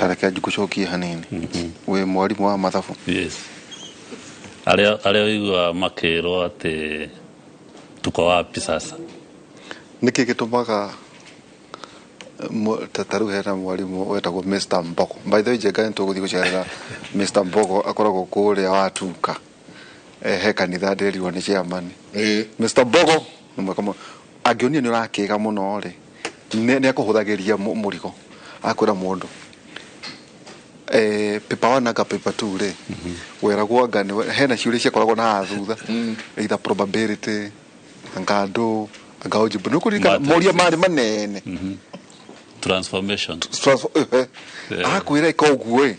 Tareke ngũcokie hanini. Wĩ mwarimũ wa mathabu? Yes. Arĩa ũiguaga makĩrwo atĩ tuko wapi sasa? Nĩkĩ gĩtũmaga ta rĩu hena mwarimũ wetagwo Mr Mbogo? By the way, Njenga, nĩ tũgũthiĩ gũcerera Mr Mbogo, akoragwo kũrĩa Watuka. He kanitha ndĩrerirwo nĩ chairman. Mr Mbogo nĩ mwega mũno. Angĩonire nĩ ũrakĩga mũno rĩ, nĩ akũhũthagĩria mũrigo, akwĩra mũndũ paper one anga paper two rĩ, weragwo anga hena ciũria ciakoragwo na haha thutha, either probability anga andũ anga algebra, nĩ ũkũririkana? Matrix. Moria marĩ manene. Transformation. Akwĩra ĩka ũguo ĩ,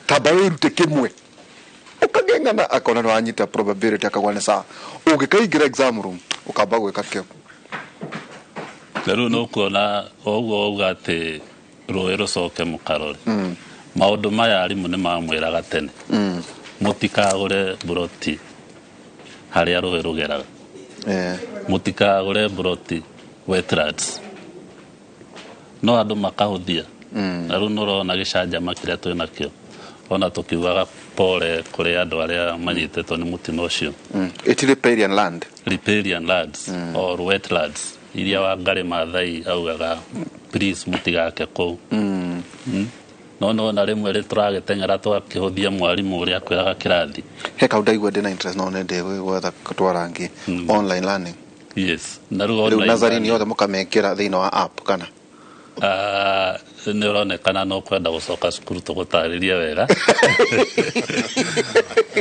tamba wĩrute kĩmwe, ũkageng'ana, akona nĩ wanyita probability, akagwa nĩ sawa. Ũngĩkaingĩra exam room, ũkamba gwĩka kĩo. Na rĩu nĩ ũkuona o ũguo wauga atĩ rũĩ rũcoke mũkarore maũndũ maya, arimũ nĩ mamwĩraga tene, mũtikagũre buroti harĩa rũĩ rũgeraga, mũtikagũre buroti wetlands, no andũ makahũthia. Na rĩu nĩ ũrona gĩcanjama kĩrĩa twĩ nakĩo, ona tũkiugaga pole kũrĩ andũ arĩa manyitĩtwo nĩ mũtino ũcio. Ĩti riparian land. Riparian lands or wetlands iria Wangarĩ Maathai augaga please mũtigake kũu. No nona rĩmwe rĩ tũragĩteng'era tũgakĩhũthia mwarimũ ũrĩa akwĩraga kĩrathi. He kaũndũ ndaigua ndĩna interest, no nĩ ndĩgwetha twarangie, online learning. Yes, na rĩu rĩu online nazarini learning, yothe mũkamekĩra thĩinĩ wa app kana? Ah, nĩ ũronekana no kwenda gũcoka cukuru tũgũtarĩrie wega.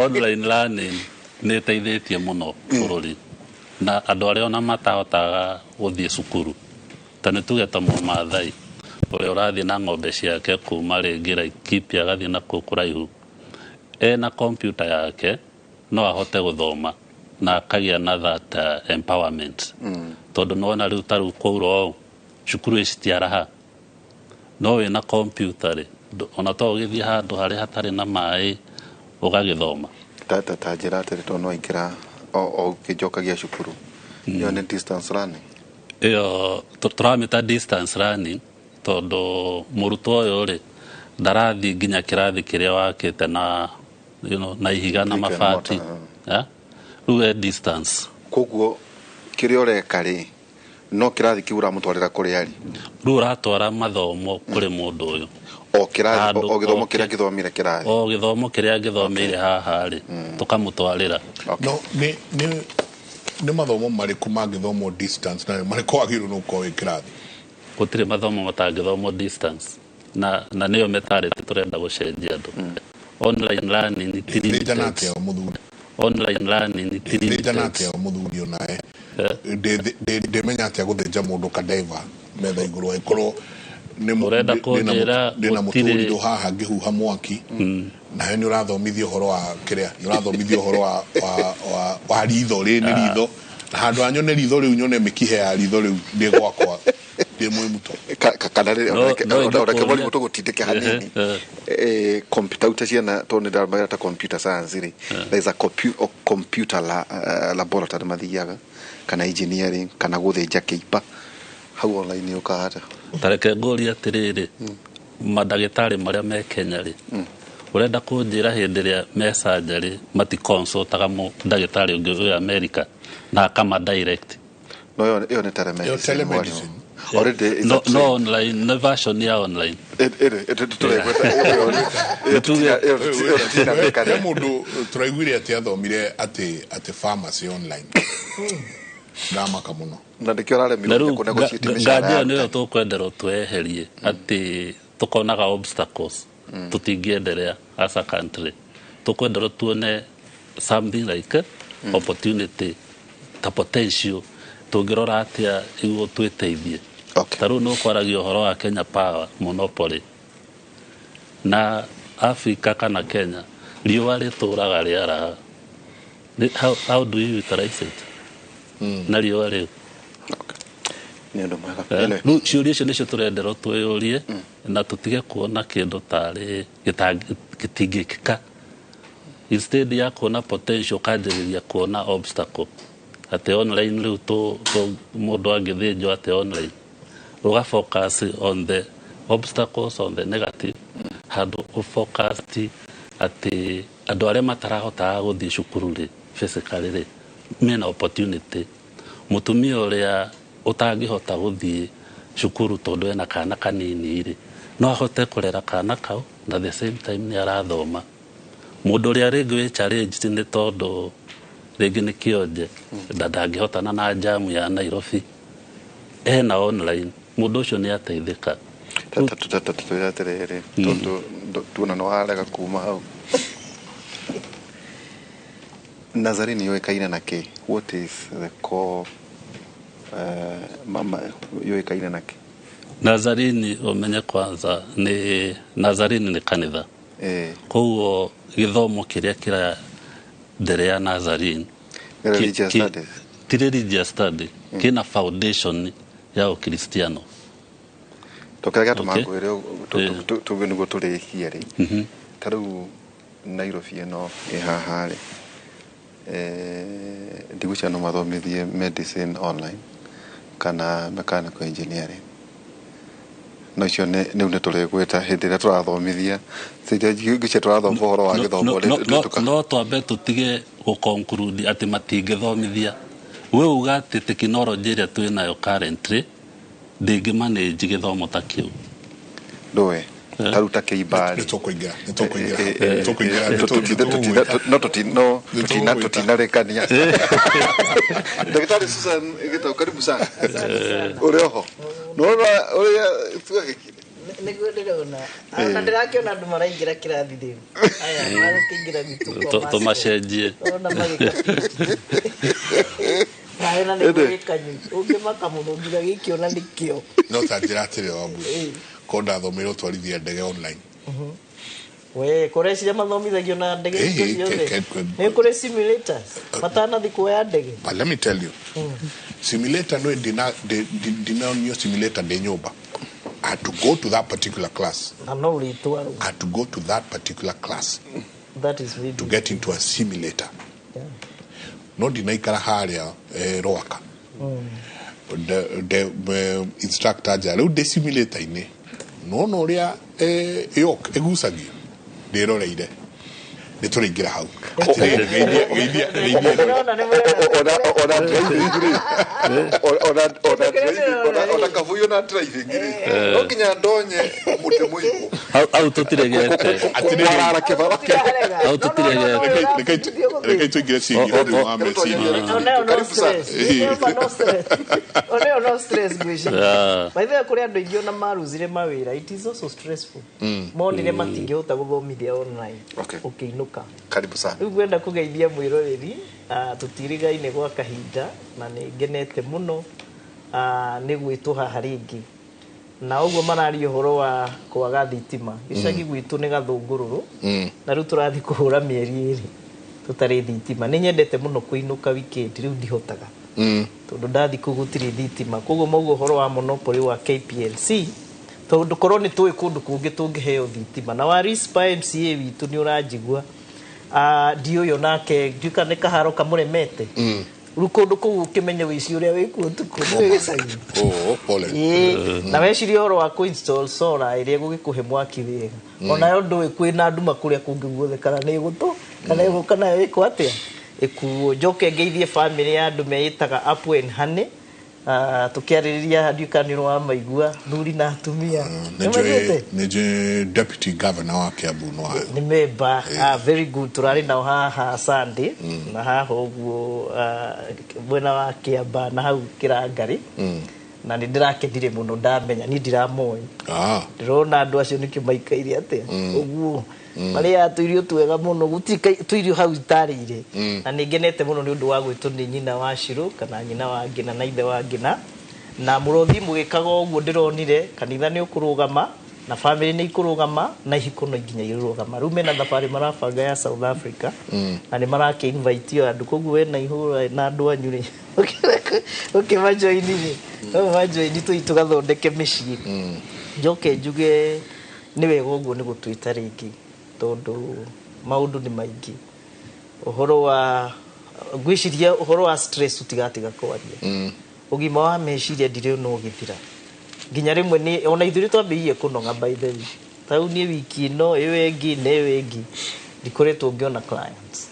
Online learning nĩ ĩteithĩtie mũno bũrũri na andũ arĩa ona matahotaga gũthiĩ cukuru, ta nĩ tuge ta Mũmathai ũrĩa ũrathiĩ na ng'ombe ciake kuma rĩngĩ Laikipia agathiĩ na kũu kũraihu, ena computer yake no ahote gũthoma na akagĩa na that empowerment, tondũ nĩwona rĩu ta rĩu kwaura ũũ cukuru ici citiaraha, no wĩna computer rĩ, ona to ũgĩthiĩ handũ harĩa hatarĩ na maĩ ũgagĩthoma. Ta njĩra atĩrĩ, tondũ no aingĩra o ũkĩnjokagia cukuru, ĩyo nĩ distance learning? Ĩyo tũramĩta distance learning tondũ mũrutwo ũyũ rĩ, ndarathiĩ nginya kĩrathi kĩrĩa wakĩte na na ihiga na Brick and mabati. mortar. Yeah? Rĩu e distance. Koguo kĩrĩa ũreka rĩ, no kĩrathi kĩu ũramũtwarĩra kũrĩa arĩ? Rĩu ũratwara mathomo kũrĩ mũndũ ũyũ. O kĩrathi, o gĩthomo o kĩrĩa gĩthomire kĩrathi. O gĩthomo kĩrĩa angĩthomeire haha rĩ, tũkamũtwarĩra. No nĩ mathomo marĩkũ mangĩthomwo distance na marĩkũ wagĩrĩirwo nĩ gũkorwo wĩ kĩrathi? Gũtirĩ mathomo matangĩthomwo distance, na nĩyo mentality tũrenda gũcenjia andũ. Online learning ti thĩnjana limited. Atĩa mũthuri? Online learning ti thĩnjana limited. Atĩa mũthuri onawe? Ndĩmenya atĩa gũthĩnja mũndũ cadaver metha igũrũ angĩkorwo nĩ Ũrenda kũnjĩra ndĩna mũtũrirũ haha ngĩhuha mwaki, nawe nĩ ũrathomithia ũhoro wa kĩrĩa, nĩ ũrathomithia ũhoro wa ritho rĩ, nĩ ritho, na handũ ha nyone ritho rĩu, nyone mĩkiha ya ritho rĩu ndĩ gwakwa ndĩ mwĩmuto. Kana rĩrĩ, No onareke ingĩkũria- mwarimũ tũgũtindĩke hanini. Computer ute ciana, tondũ nĩ ndamagĩra ta computer science rĩ, there is a computer laboratory mathiaga, kana engineering, kana gũthĩnja kĩimba, hau online yũkaga atĩa? Tareke ngũrie atĩrĩrĩ, mandagĩtarĩ marĩa me Kenya rĩ, ũrenda kũnjĩra hĩndĩ ĩrĩa me surgery maticonsultaga ndagĩtarĩ ũngĩ wĩ America na akama direct? No ĩyo nĩ telemedicine. Ĩyo telemedicine. Mwarimũ. Already is No, a trend. no, online nĩ version ya online. Tũraigweta ĩyo ĩyo tũtinamĩka. He mũndũ tũraiguire atĩ athomire atĩ pharmacy online, ndamaka mũno. Na nĩkĩo Na ũraremirwo rĩu kũ negotiate mĩcara nganja ya ĩyo nĩyo arutani. tũkwenderwo tweherie, atĩ tũkonaga obstacles tũtingĩenderea as a country. Tũkwenderwo tuone something like opportunity, ta potential, tũngĩrora atĩa iguo twĩteithie. Ta rĩu nĩ ũkwaragia ũhoro wa Kenya Power monopoly na Africa kana Kenya, riũa rĩtũraga rĩaraha. How do you utilize it na riũa rĩu? Nĩ ũndũ mwega. Eh, Anyway, rĩu ciũria icio nĩcio tũrenderwo twĩyũrie na tũtige kuona kĩndũ tarĩ gĩtingĩkĩka. Instead ya kuona potential, ũkanjĩrĩria kuona obstacle, atĩ online rĩu mũndũ angĩthĩnjwo atĩ online, ũga focus on the obstacles, on the negative. Handũ ũfocused atĩ andũ arĩa matarahotaga gũthiĩ cukuru rĩ, physically rĩ, mena opportunity. Mũtumia ũrĩa ũtangĩhota gũthiĩ cukuru tondũ ena kana kanini rĩ, no ahote kũrera kana kau na the same time nĩ arathoma. Mũndũ ũrĩa rĩngĩ wĩ challenged nĩ tondũ rĩngĩ nĩ kĩonje na ndangĩhotana na jamu ya Nairobi, ena online, mũndũ ũcio nĩ ateithĩka. Twĩre atĩrĩrĩ, tondũ tuona nĩ warega kuma hau. Nazarene yũĩkaine na kĩ? What is the core, mama yũĩkaine na kĩ? Nazarini, ũmenye kwanza nĩ Nazarini nĩ kanitha. Koguo gĩthomo kĩrĩa kĩraenderea Nazarene Nĩ religious studies? Ti religious study, kĩna foundation ya ũkristiano. To kĩrĩa gĩatũma ngwĩre tuge nĩguo tũrĩkie rĩ, ta rĩu Nairobi ĩno ĩ haha rĩ, ndigwĩciria no mathomithie medicine online kana mechanical engineering. No icio nĩ rĩu nĩ tũrĩgwĩta hĩndĩ ĩrĩa tũrathomithia. Ngwĩciria tũrathoma ũhoro wa gĩthomo. No twambe tũtige gũconclude atĩ matingĩthomithia. We uga atĩ technology ĩrĩa twĩ nayo currently ndĩngĩ manage gĩthomo ta kĩu. Ndũĩ ta rĩu ta kĩimbarĩ. Nĩ tũkũingĩra, nĩ tũkũingĩra, nĩ tũkũingĩra, nĩ tũgũgwĩta. No no tũtinarĩkania. Ndagĩtarĩ Susan Gĩtau, karibu sana. Ũrĩ oho nĩwona ũrĩa twagĩkire? Nĩguo ndĩrona, ona ndĩrakĩona andũ maraingĩra kĩrathi rĩu, aya magũkĩingĩra gwitũ kwa Tũmacenjie. Ona magĩka nawe na nĩguo gĩkanyu ũngĩmaka mũno nginya gĩkĩona nĩkĩo. No ta njĩra atĩrĩ, Wambui, ko ndathomeire ũtwarithia ndege online. We kũreciria mathomithagio na ndege icio ciothe? Nĩ kũrĩ simulators matanathi kuoya ndege. But let me tell you, simulator no ndina ndinaonio simulator ndĩ nyũmba. I had to go to that particular class. Na no ũrĩtwarwo. I had to go to that particular class That is really to get into a simulator. No ndinaikara harĩa Rwaka. The instructor nja rĩu ndĩ simulator-inĩ, nona ũrĩa yoke ĩgucagio ndĩroreire, nĩ tũrĩingĩra hau. Atĩrĩrĩ, geithia geithia geithia. Ndĩrona nĩ mũrona. Ona driving rĩ, ona driving, ona kabuyu na driving rĩ, no nginya ndonye mũtĩ mũigũ. Hau tũtiregete. Atĩrĩrĩ. Kwarara kĩbara. Hau tũtiregete. Reke tũingĩre ciĩgiĩ ũndũ wa meciria. Oneo no Karibu sana. stress. Oneo no stress. Oneo no stress ngwĩciria. By the way, kũrĩ andũ aingĩ ona maruzire mawĩra. It is also stressful. Monire matingĩhota gũthomithia online. Ũkĩinũka. Karibu sana. Rĩu ngwenda kũgeithia mwĩroreri, tũtirigaine gwa kahinda na nĩ ngenete mũno nĩ gwĩtwo haha rĩngĩ, na ũguo mararia ũhoro wa kwaga thitima gĩcagi gwitũ nĩ Gathũngũrũrũ, na rĩu tũrathiĩ kũhũra mĩeri 2 tũtarĩ thitima. Nĩ nyendete mũno kũinũka weekend, rĩu ndihotaga tondũ ndathi kũu gũtirĩ thitima. Koguo mauga ũhoro wa monopoly wa KPLC, tondũ korwo nĩ tũĩ kũndũ kũngĩ tũngĩheo thitima. Na wa Rispa MCA witũ nĩ ũranjigua, ndiũyũ nake ndiũĩ kana nĩ kaharo kamũremete. Rĩu kũndũ kũu ũkĩmenye wĩici ũrĩa wĩkuo ũtukũ nĩ gĩcagi. Oh, pole. Ĩĩ, na weciria ũhoro wa kũinstall solar ĩrĩa ĩgũgĩkũhe mwaki wega, onayo ndũĩ kwĩna nduma kũrĩa kũngĩ guothe kana nĩ ĩgũtũ kana ĩgũka nayo ĩkwo atĩa ĩkuo. Njoke ngeithie family ya andũ meĩtaga Apple and Honey. Tũkĩarĩrĩria ndiũĩ kana nĩ wa maigua thuri na atumia. Nĩmaiguĩte? Nĩ njũĩ deputy governor wa Kiambu no hayo. Nĩ memba. Very good. Tũrarĩ nao haha Sunday na haha ũguo, mwena wa Kĩamba na hau Kĩrangarĩ, na nĩ ndĩrakenire mũno ndamenya niĩ ndiramoĩ. Ndĩrona andũ acio nĩkĩo maikaire atĩa ũguo marĩaga tũirio twega mũno, gũtirĩ tũirio hau itarĩire. Na nĩ ngenete mũno nĩ ũndũ wa gwĩtwo nĩ nyina wa Shirũ kana nyina wa Ngĩna na ithe wa Ngĩna na mũrothi mũgĩkaga ũguo. Ndĩronire kanitha nĩ ũkũrũgama na family nĩ ikũrũgama na ihiko no nginya irũgama. Rĩu mena thabarĩ marabanga ya South Africa na nĩ marakĩ invite andũ, koguo we na ihũra na andũ anyu rĩ, ũkĩmajoini rĩ, no majoini tũi tũgathondeke mĩciĩ. Njoke njuge nĩ wega ũguo nĩ gũtwĩta rĩngĩ tondũ maũndũ nĩ maingĩ. Ũhoro wa ngwĩciria ũhoro wa stress ũtigatiga kwaria, ũgima wa meciria ndirĩ no ũgĩthira nginya rĩmwe nĩ ona ithuĩ twambĩrĩirie kũnoga. By the way, Tau niĩ wiki ĩno ĩyo ĩngĩ na ĩyo ĩngĩ ndikoretwo ngĩona clients,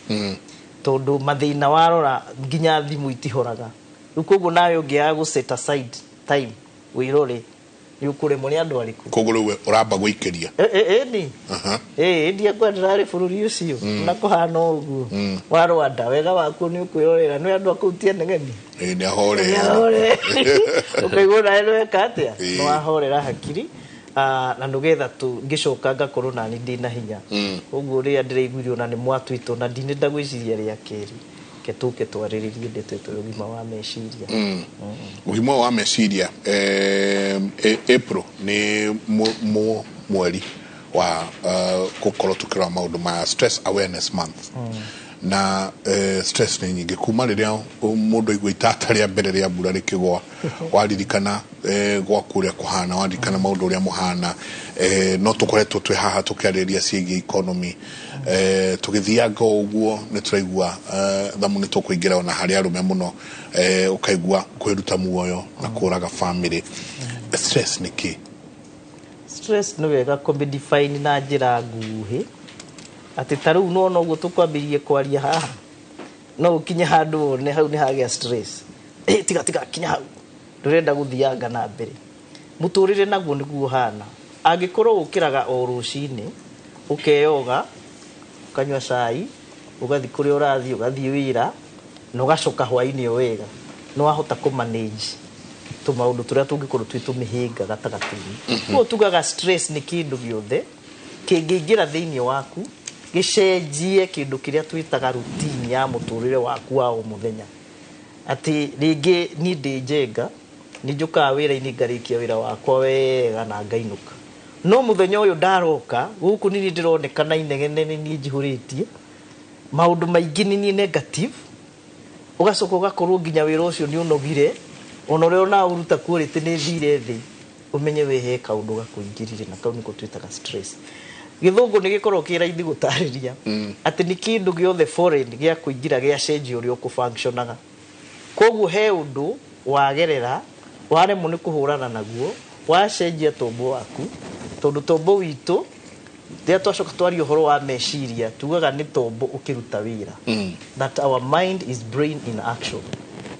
tondũ mathĩna warora nginya thimũ itihoraga. Rĩu koguo nawe ũngĩaga gũ set aside time wĩrore, nĩ ũkũremwo. Nĩ andũ arĩkũ? Koguo rĩu we ũramba gũikĩria. Ĩni ĩ ndiakwa ndĩrarĩ bũrũri ũcio na kũhana ũguo wa Rwanda, wega wakuo nĩ ũkwĩrorera nĩ andũ a kũu ti anegeni. Ĩ, nĩ ahorera. Ũkaigua nawe nĩweka atĩa, Ĩĩ. nĩwahorera hakiri. Na nĩgetha tu ngĩcoka ngakorwo nani ndĩna hinya. Koguo rĩrĩa ndĩraiguire ona nĩ mwatwĩtwo na ndinenda gwĩciria rĩa kerĩ, ke tũke twarĩrĩrie ndeto ĩto ya ũgima wa meciria. Ũgima wa meciria, April nĩ mweri wa gũkorwo tũkĩrora maũndũ ma Stress Awareness Month, na stress nĩ nyingĩ kuma rĩrĩa mũndũ aigua itata rĩa mbere rĩa mbura rĩkĩgwa, waririkana gwaku ũrĩa kũhana, waririkana maũndũ ũrĩa mũhana. No tũkoretwo twĩ haha tũkĩarĩrĩria ciĩgiĩ economy, tũgĩthianga o ũguo nĩ tũraigua thamu nĩ tũkũingĩra ona harĩ arũme mũno, ũkaigua kwĩruta muoyo na kũraga family. Stress nĩ kĩ? Stress nĩ wega kũmĩdefine na njĩra nguhĩ, atĩ ta rĩu nona ũguo tũkwambĩrĩrie kwaria haha, no ũkinye handũ wone hau nĩ hagĩa stress. Tiga tiga kinya hau, ndũrenda gũthianga na mbere. Mũtũrĩre naguo nĩguo ũhana. Angĩkorwo ũkĩraga o rũcinĩ, ũkeyoga, ũkanyua cai, ũgathiĩ kũrĩa ũrathiĩ, ũgathiĩ wĩra na ũgacoka hwainĩ o wega, nĩ wahota kũmanage tũmaũndũ tũrĩa tũngĩkorwo twĩ tũmĩhĩnga gatagatĩ-inĩ. Koguo tugaga stress nĩ kĩndũ gĩothe kĩngĩingĩra thĩinĩ waku gĩcenjie kĩndũ kĩrĩa twĩtaga routine ya mũtũrĩre waku wa o mũthenya. Atĩ rĩngĩ niĩ ndĩ Njenga, nĩ njũkaga wĩra-inĩ, ngarĩkia wĩra wakwa wega na ngainũka, no mũthenya ũyũ ndaroka gũkũ nĩ niĩ ndĩronekana inegene, nĩ niĩ njihũrĩtie maũndũ maingĩ, nĩ niĩ negative. Ũgacoka ũgakorwo nginya wĩra ũcio nĩ ũnogire, ona ũrĩa ona ũruta quality nĩ thire thĩ. Ũmenye we he kaũndũ gakũingĩrire, na kau nĩko twĩtaga stress. Gĩthũngũ nĩ gĩkoragwo kĩ raithi gũtarĩria atĩ nĩ kĩndũ gĩothe foreign gĩa kũingĩra gĩacenjia ũrĩa ũkũfunctionaga. Koguo he ũndũ wagerera waremwo nĩ kũhũrana naguo, wacenjia tombo waku, tondũ tombo witũ, rĩrĩa twacoka twaria ũhoro wa meciria, tugaga nĩ tombo ũkĩruta wĩra, that our mind is brain in action.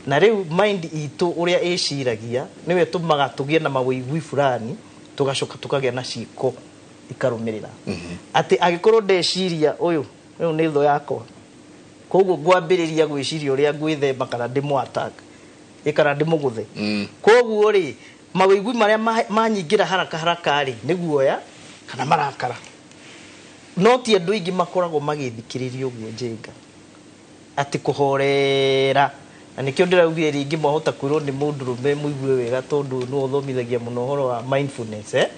Na rĩu mind itũ ũrĩa ĩciragia nĩwe ĩtũmaga tũgĩe na mawĩigui fulani, tũgacoka tũkagĩa na ciĩko ikarũmĩrĩra. Atĩ angĩkorwo ndeciria ũyũ rĩu nĩ thũ yakwa, koguo ngwambĩrĩria gwĩciria ũrĩa ngwĩthemba kana ndĩmũ-attack kana ndĩmũgũthe. Koguo rĩ, mawĩigui marĩa manyingĩra haraka haraka rĩ, nĩ guoya kana marakara. No ti andũ aingĩ makoragwo magĩthikĩrĩria ũguo, Njenga, atĩ kũhorera. Na nĩkĩo ndĩraugire rĩngĩ mwahota kwĩrwo nĩ mũndũrũme mũigue wega, tondũ nĩwe ũthomithagia mũno ũhoro wa mindfulness, eh?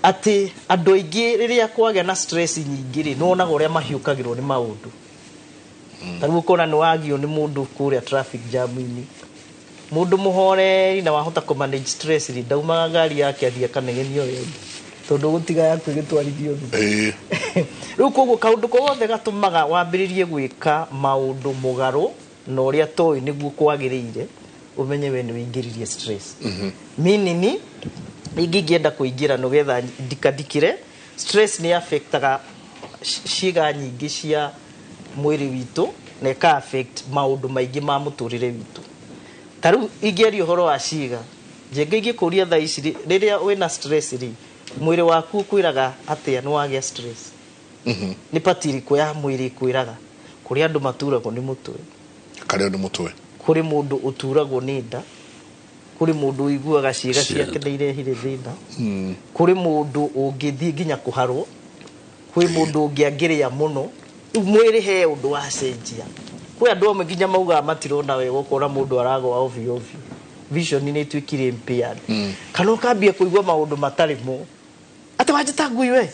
Atĩ andũ aingĩ rĩrĩa kwagĩa na stress nyingĩ rĩ, nĩwonaga ũrĩa mahiũkagĩrwo nĩ maũndũ. Ta rĩu ũkona nĩ wagio nĩ mũndũ kũrĩa traffic jam-inĩ, mũndũ mũhoreri na wahota kũ manage stress rĩ, ndaumaga ngari yake athiĩ akanegenio ũrĩa ũngĩ, tondũ gũtiga yaku ĩgĩtwarithio thutha. Rĩu koguo kaũndũ gothe gatũmaga wambĩrĩrie gwĩka maũndũ mũgarũ na ũrĩa toĩ nĩguo kwagĩrĩire, ũmenye we nĩ wĩingĩririe stress. Meaning rĩngĩ ingĩenda kũingĩra nĩgetha ndikandikĩre, stress nĩ affectaga ciĩga nyingĩ cia mwĩrĩ witũ na ĩka affect maũndũ maingĩ ma mũtũrĩre witũ. Ta rĩu ingĩaria ũhoro wa ciĩga, Njenga, ingĩkũria thaa ici rĩ, rĩrĩa wĩna stress rĩ, mwĩrĩ waku ũkwĩraga atĩa nĩ wagĩa stress? Nĩ pati ĩrĩkũ ya mwĩrĩ ĩkwĩraga? Kũrĩ andũ maturagwo nĩ mũtwe. Karĩo nĩ mũtwe. Kũrĩ mũndũ ũturagwo nĩ nda, kũrĩ mũndũ ũiguaga ciĩga ciake nĩ irehire thĩna, kũrĩ mũndũ ũngĩthiĩ nginya kũharwo, kwĩ mũndũ ũngĩ angĩrĩa mũno. Rĩu mwĩrĩ he ũndũ wacenjia. Kwĩ andũ amwe nginya maugaga matirona wega, ũkona mũndũ aragwa ovyo ovyo, vision nĩ ĩtuĩkire impaired, kana ũkambia kũigua maũndũ matarĩ mo, atĩ wanjĩta ngui we,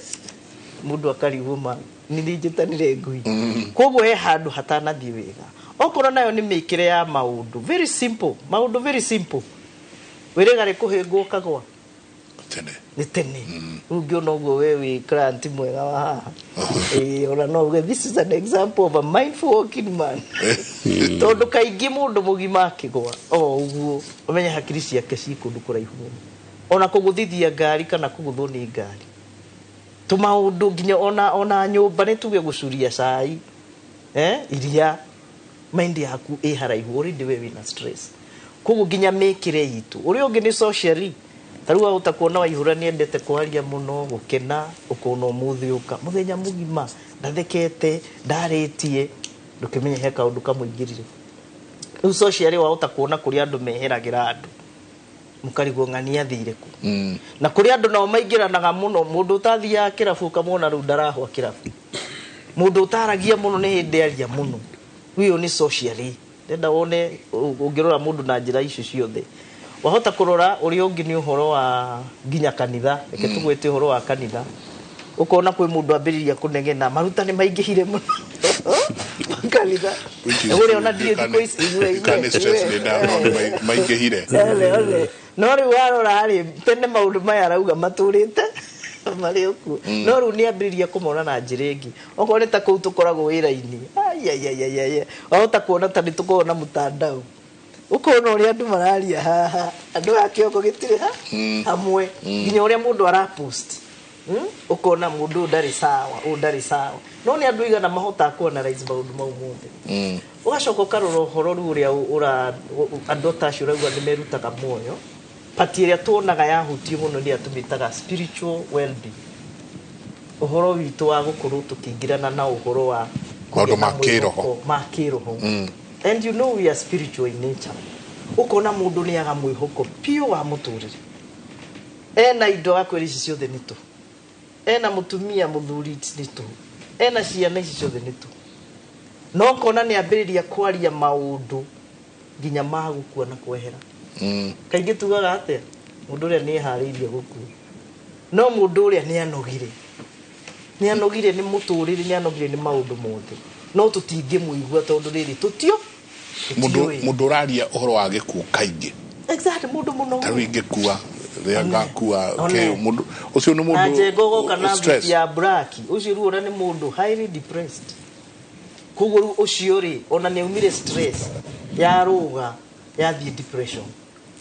mũndũ akarigwo ma nĩ njĩtanire ngui. Koguo he handũ hatanathiĩ wega. Okorwo nayo nĩ mĩkĩre ya maũndũ very simple, maũndũ very simple, wĩrĩga rĩ kũhĩngwo ũkagwa. Tene. Nĩ tene. Rĩu ngĩona ũguo we wĩ client mwega wa haha. Ĩĩ, ona no uge this is an example of a mindful walking man, tondũ kaingĩ mũndũ mũgima akĩgwa o ũguo, ũmenye hakiri ciake ci kũndũ kũraihu mũno, ona kũgũthithia ngari kana kũgũthwo nĩ ngari. Tũmaũndũ nginya ona nyũmba nĩ tuge gũcuria cai, iria, mind yaku ĩ haraihu, already we wĩna stress. Koguo nginya mĩkĩre itũ. Ũrĩa ũngĩ nĩ socially, ta rĩu wahota kuona Waihũra nĩ endete kwaria mũno, gũkena, ũkona ũmũthĩ ũka mũthenya mũgima ndathekete, ndarĩtie, ndũkĩmenye he kaũndũ kamũingĩrire. Rĩu socially wahota kuona kũrĩa andũ meheragĩra andũ, mũkarigwo ng'ania athire kũ. Na kũrĩa andũ nao maingĩranaga mũno, mũndũ ũtathiaga kĩrabu ũkamwona rĩu ndarahwa kĩrabu, mũndũ ũtaragia mũno nĩ hĩndĩ aria mũno. Rĩu ĩyo nĩ socially. Ndenda wone ũngĩrora mũndũ na njĩra icio ciothe. Wahota kũrora ũrĩa ũngĩ nĩ ũhoro wa nginya kanitha, reke tũgwĩte ũhoro wa kanitha. Ũkona kwĩ mũndũ ambĩrĩria kũnegena, maruta nĩ maingĩhire mũno kanitha. Ũrĩa ona ndirĩ thikũ ici, igue, Kana stress nĩ ndano maingĩhire. Ole, ole. No rĩu warora rĩ, tene maũndũ maya arauga matũrĩte marĩ okuo. No rĩu nĩ ambĩrĩria kũmona na njĩra ĩngĩ. Okorwo nĩ ta kũu tũkoragwo wĩra-inĩ, ai. Wahota kuona ta nĩ tũkoragwo na mũtandao. Ũkona ũrĩa andũ mararia haha, andũ a kĩongo gĩtirĩ ha hamwe, nginya ũrĩa mũndũ arapost. Ũkona mũndũ ũyũ ndarĩ sawa, ũyũ ndarĩ sawa. No nĩ andũ aigana mahotaga ku analyze maũndũ mau mothe. Ũgacoka ũkarora ũhoro rĩu ũrĩa andũ ta acio ũrauga nĩ merutaga muoyo. Pati ĩrĩa tuonaga yahutio mũno nĩ ĩrĩa tũmĩtaga spiritual well-being. Ũhoro witũ wa gũkorwo tũkĩingĩrana na ũhoro wa Maũndũ kũgĩa na ma kĩroho. mwĩhoko ma kĩroho. And you know we are spiritual in nature. Ũkona mũndũ nĩ aga mwĩhoko biũ wa mũtũrĩre. Ena indo akwĩra ici ciothe nĩ tũhũ. Ena mũtumia mũthuri nĩ tũhũ. Ena ciana ici ciothe nĩ tũhũ. No ũkona nĩ ambĩrĩria kwaria maũndũ nginya ma gũkua na kwehera. Kaingĩ tugaga atĩa? Mũndũ ũrĩa nĩ eharĩirie gũkua. No mũndũ ũrĩa nĩ anogire. Nĩ anogire nĩ mũtũrĩre, nĩ anogire nĩ maũndũ mothe. No tũtingĩmũigua tondũ rĩrĩ tũtio. Mũndũ mũndũ ũraria ũhoro wa gĩkuũ kaingĩ. Exactly, mũndũ mũno. Ta rĩu ingĩkua, rĩrĩa ngakua, One. mũndũ ũcio nĩ Na mũndũ njenga ũgoka na stress. thuti ya black. Ũcio rĩu ona nĩ mũndũ highly depressed. Koguo rĩu ũcio rĩ, ona nĩ aumire stress ya rũga yathiĩ depression.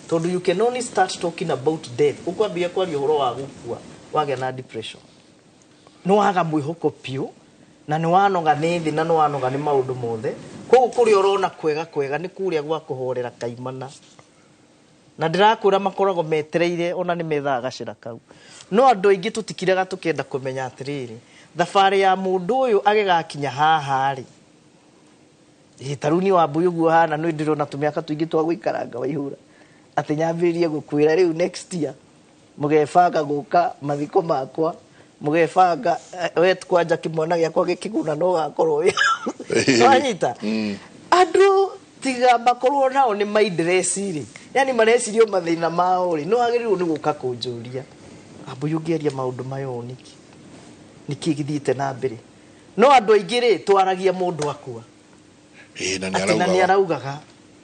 Tondũ you can only start talking about death. Ũkwambia kwaria ũhoro wa gũkua wagĩa na depression. Nĩ waga mwĩhoko biũ, na nĩ wanoga nĩ thĩ, na nĩ wanoga nĩ maũndũ mothe. Koguo kũrĩa ũrona kwega kwega nĩ kũrĩa gwa kũhorera kaimana. Na ndĩrakwĩra makoragwo metereire ona nĩ methaga gacĩra kau. No andũ aingĩ tũtikiraga tũkĩenda kũmenya atĩrĩrĩ, thabarĩ ya mũndũ ũyũ agĩgakinya haha rĩ, ta rĩu niĩ Wambui ũguo hana nĩ ndĩrona tũmĩaka tũingĩ twa gũikaranga Waihũra. Atĩ nyambĩrĩrie gũkwĩra rĩu next year mũgebanga gũka mathiko makwa, mũgebanga, we kwanja kĩmwana gĩakwa gĩkĩguna no gakorwo wĩ hau. Wanyita? Andũ tiga makorwo nao nĩ maindress rĩ, yani mareciria mathĩna mao rĩ, no wagĩrĩirwo nĩ gũka kũnjũria Wambui ũngĩaria maũndũ maya ũũ nĩkĩ? Nĩkĩ gĩthiĩte na mbere? No andũ aingĩ rĩ, twaragia mũndũ akua. Na nĩ Atĩ na nĩ araugaga. araugaga.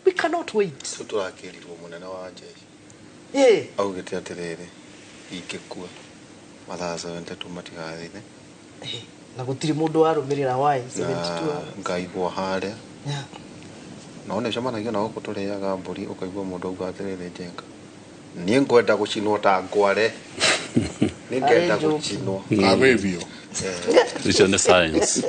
We cannot wait. Tũrakĩrirwo mũnene wa jeshi. Augĩte atĩrĩrĩ, ingĩkua mathaa 72 matigathire. Na gũtirĩ mũndũ warũmĩrĩra why 72 Na hours. ngaigwo harĩa. No nĩ ũcemanagia na gũkũ tũrĩaga mbũri ũkaigua mũndũ auga atĩrĩrĩ, Njenga, niĩ ngwenda gũcinwo ta ngware. Nĩ ngenda Arĩ joke. gũcinwo. Arĩ biũ. Icio nĩ science.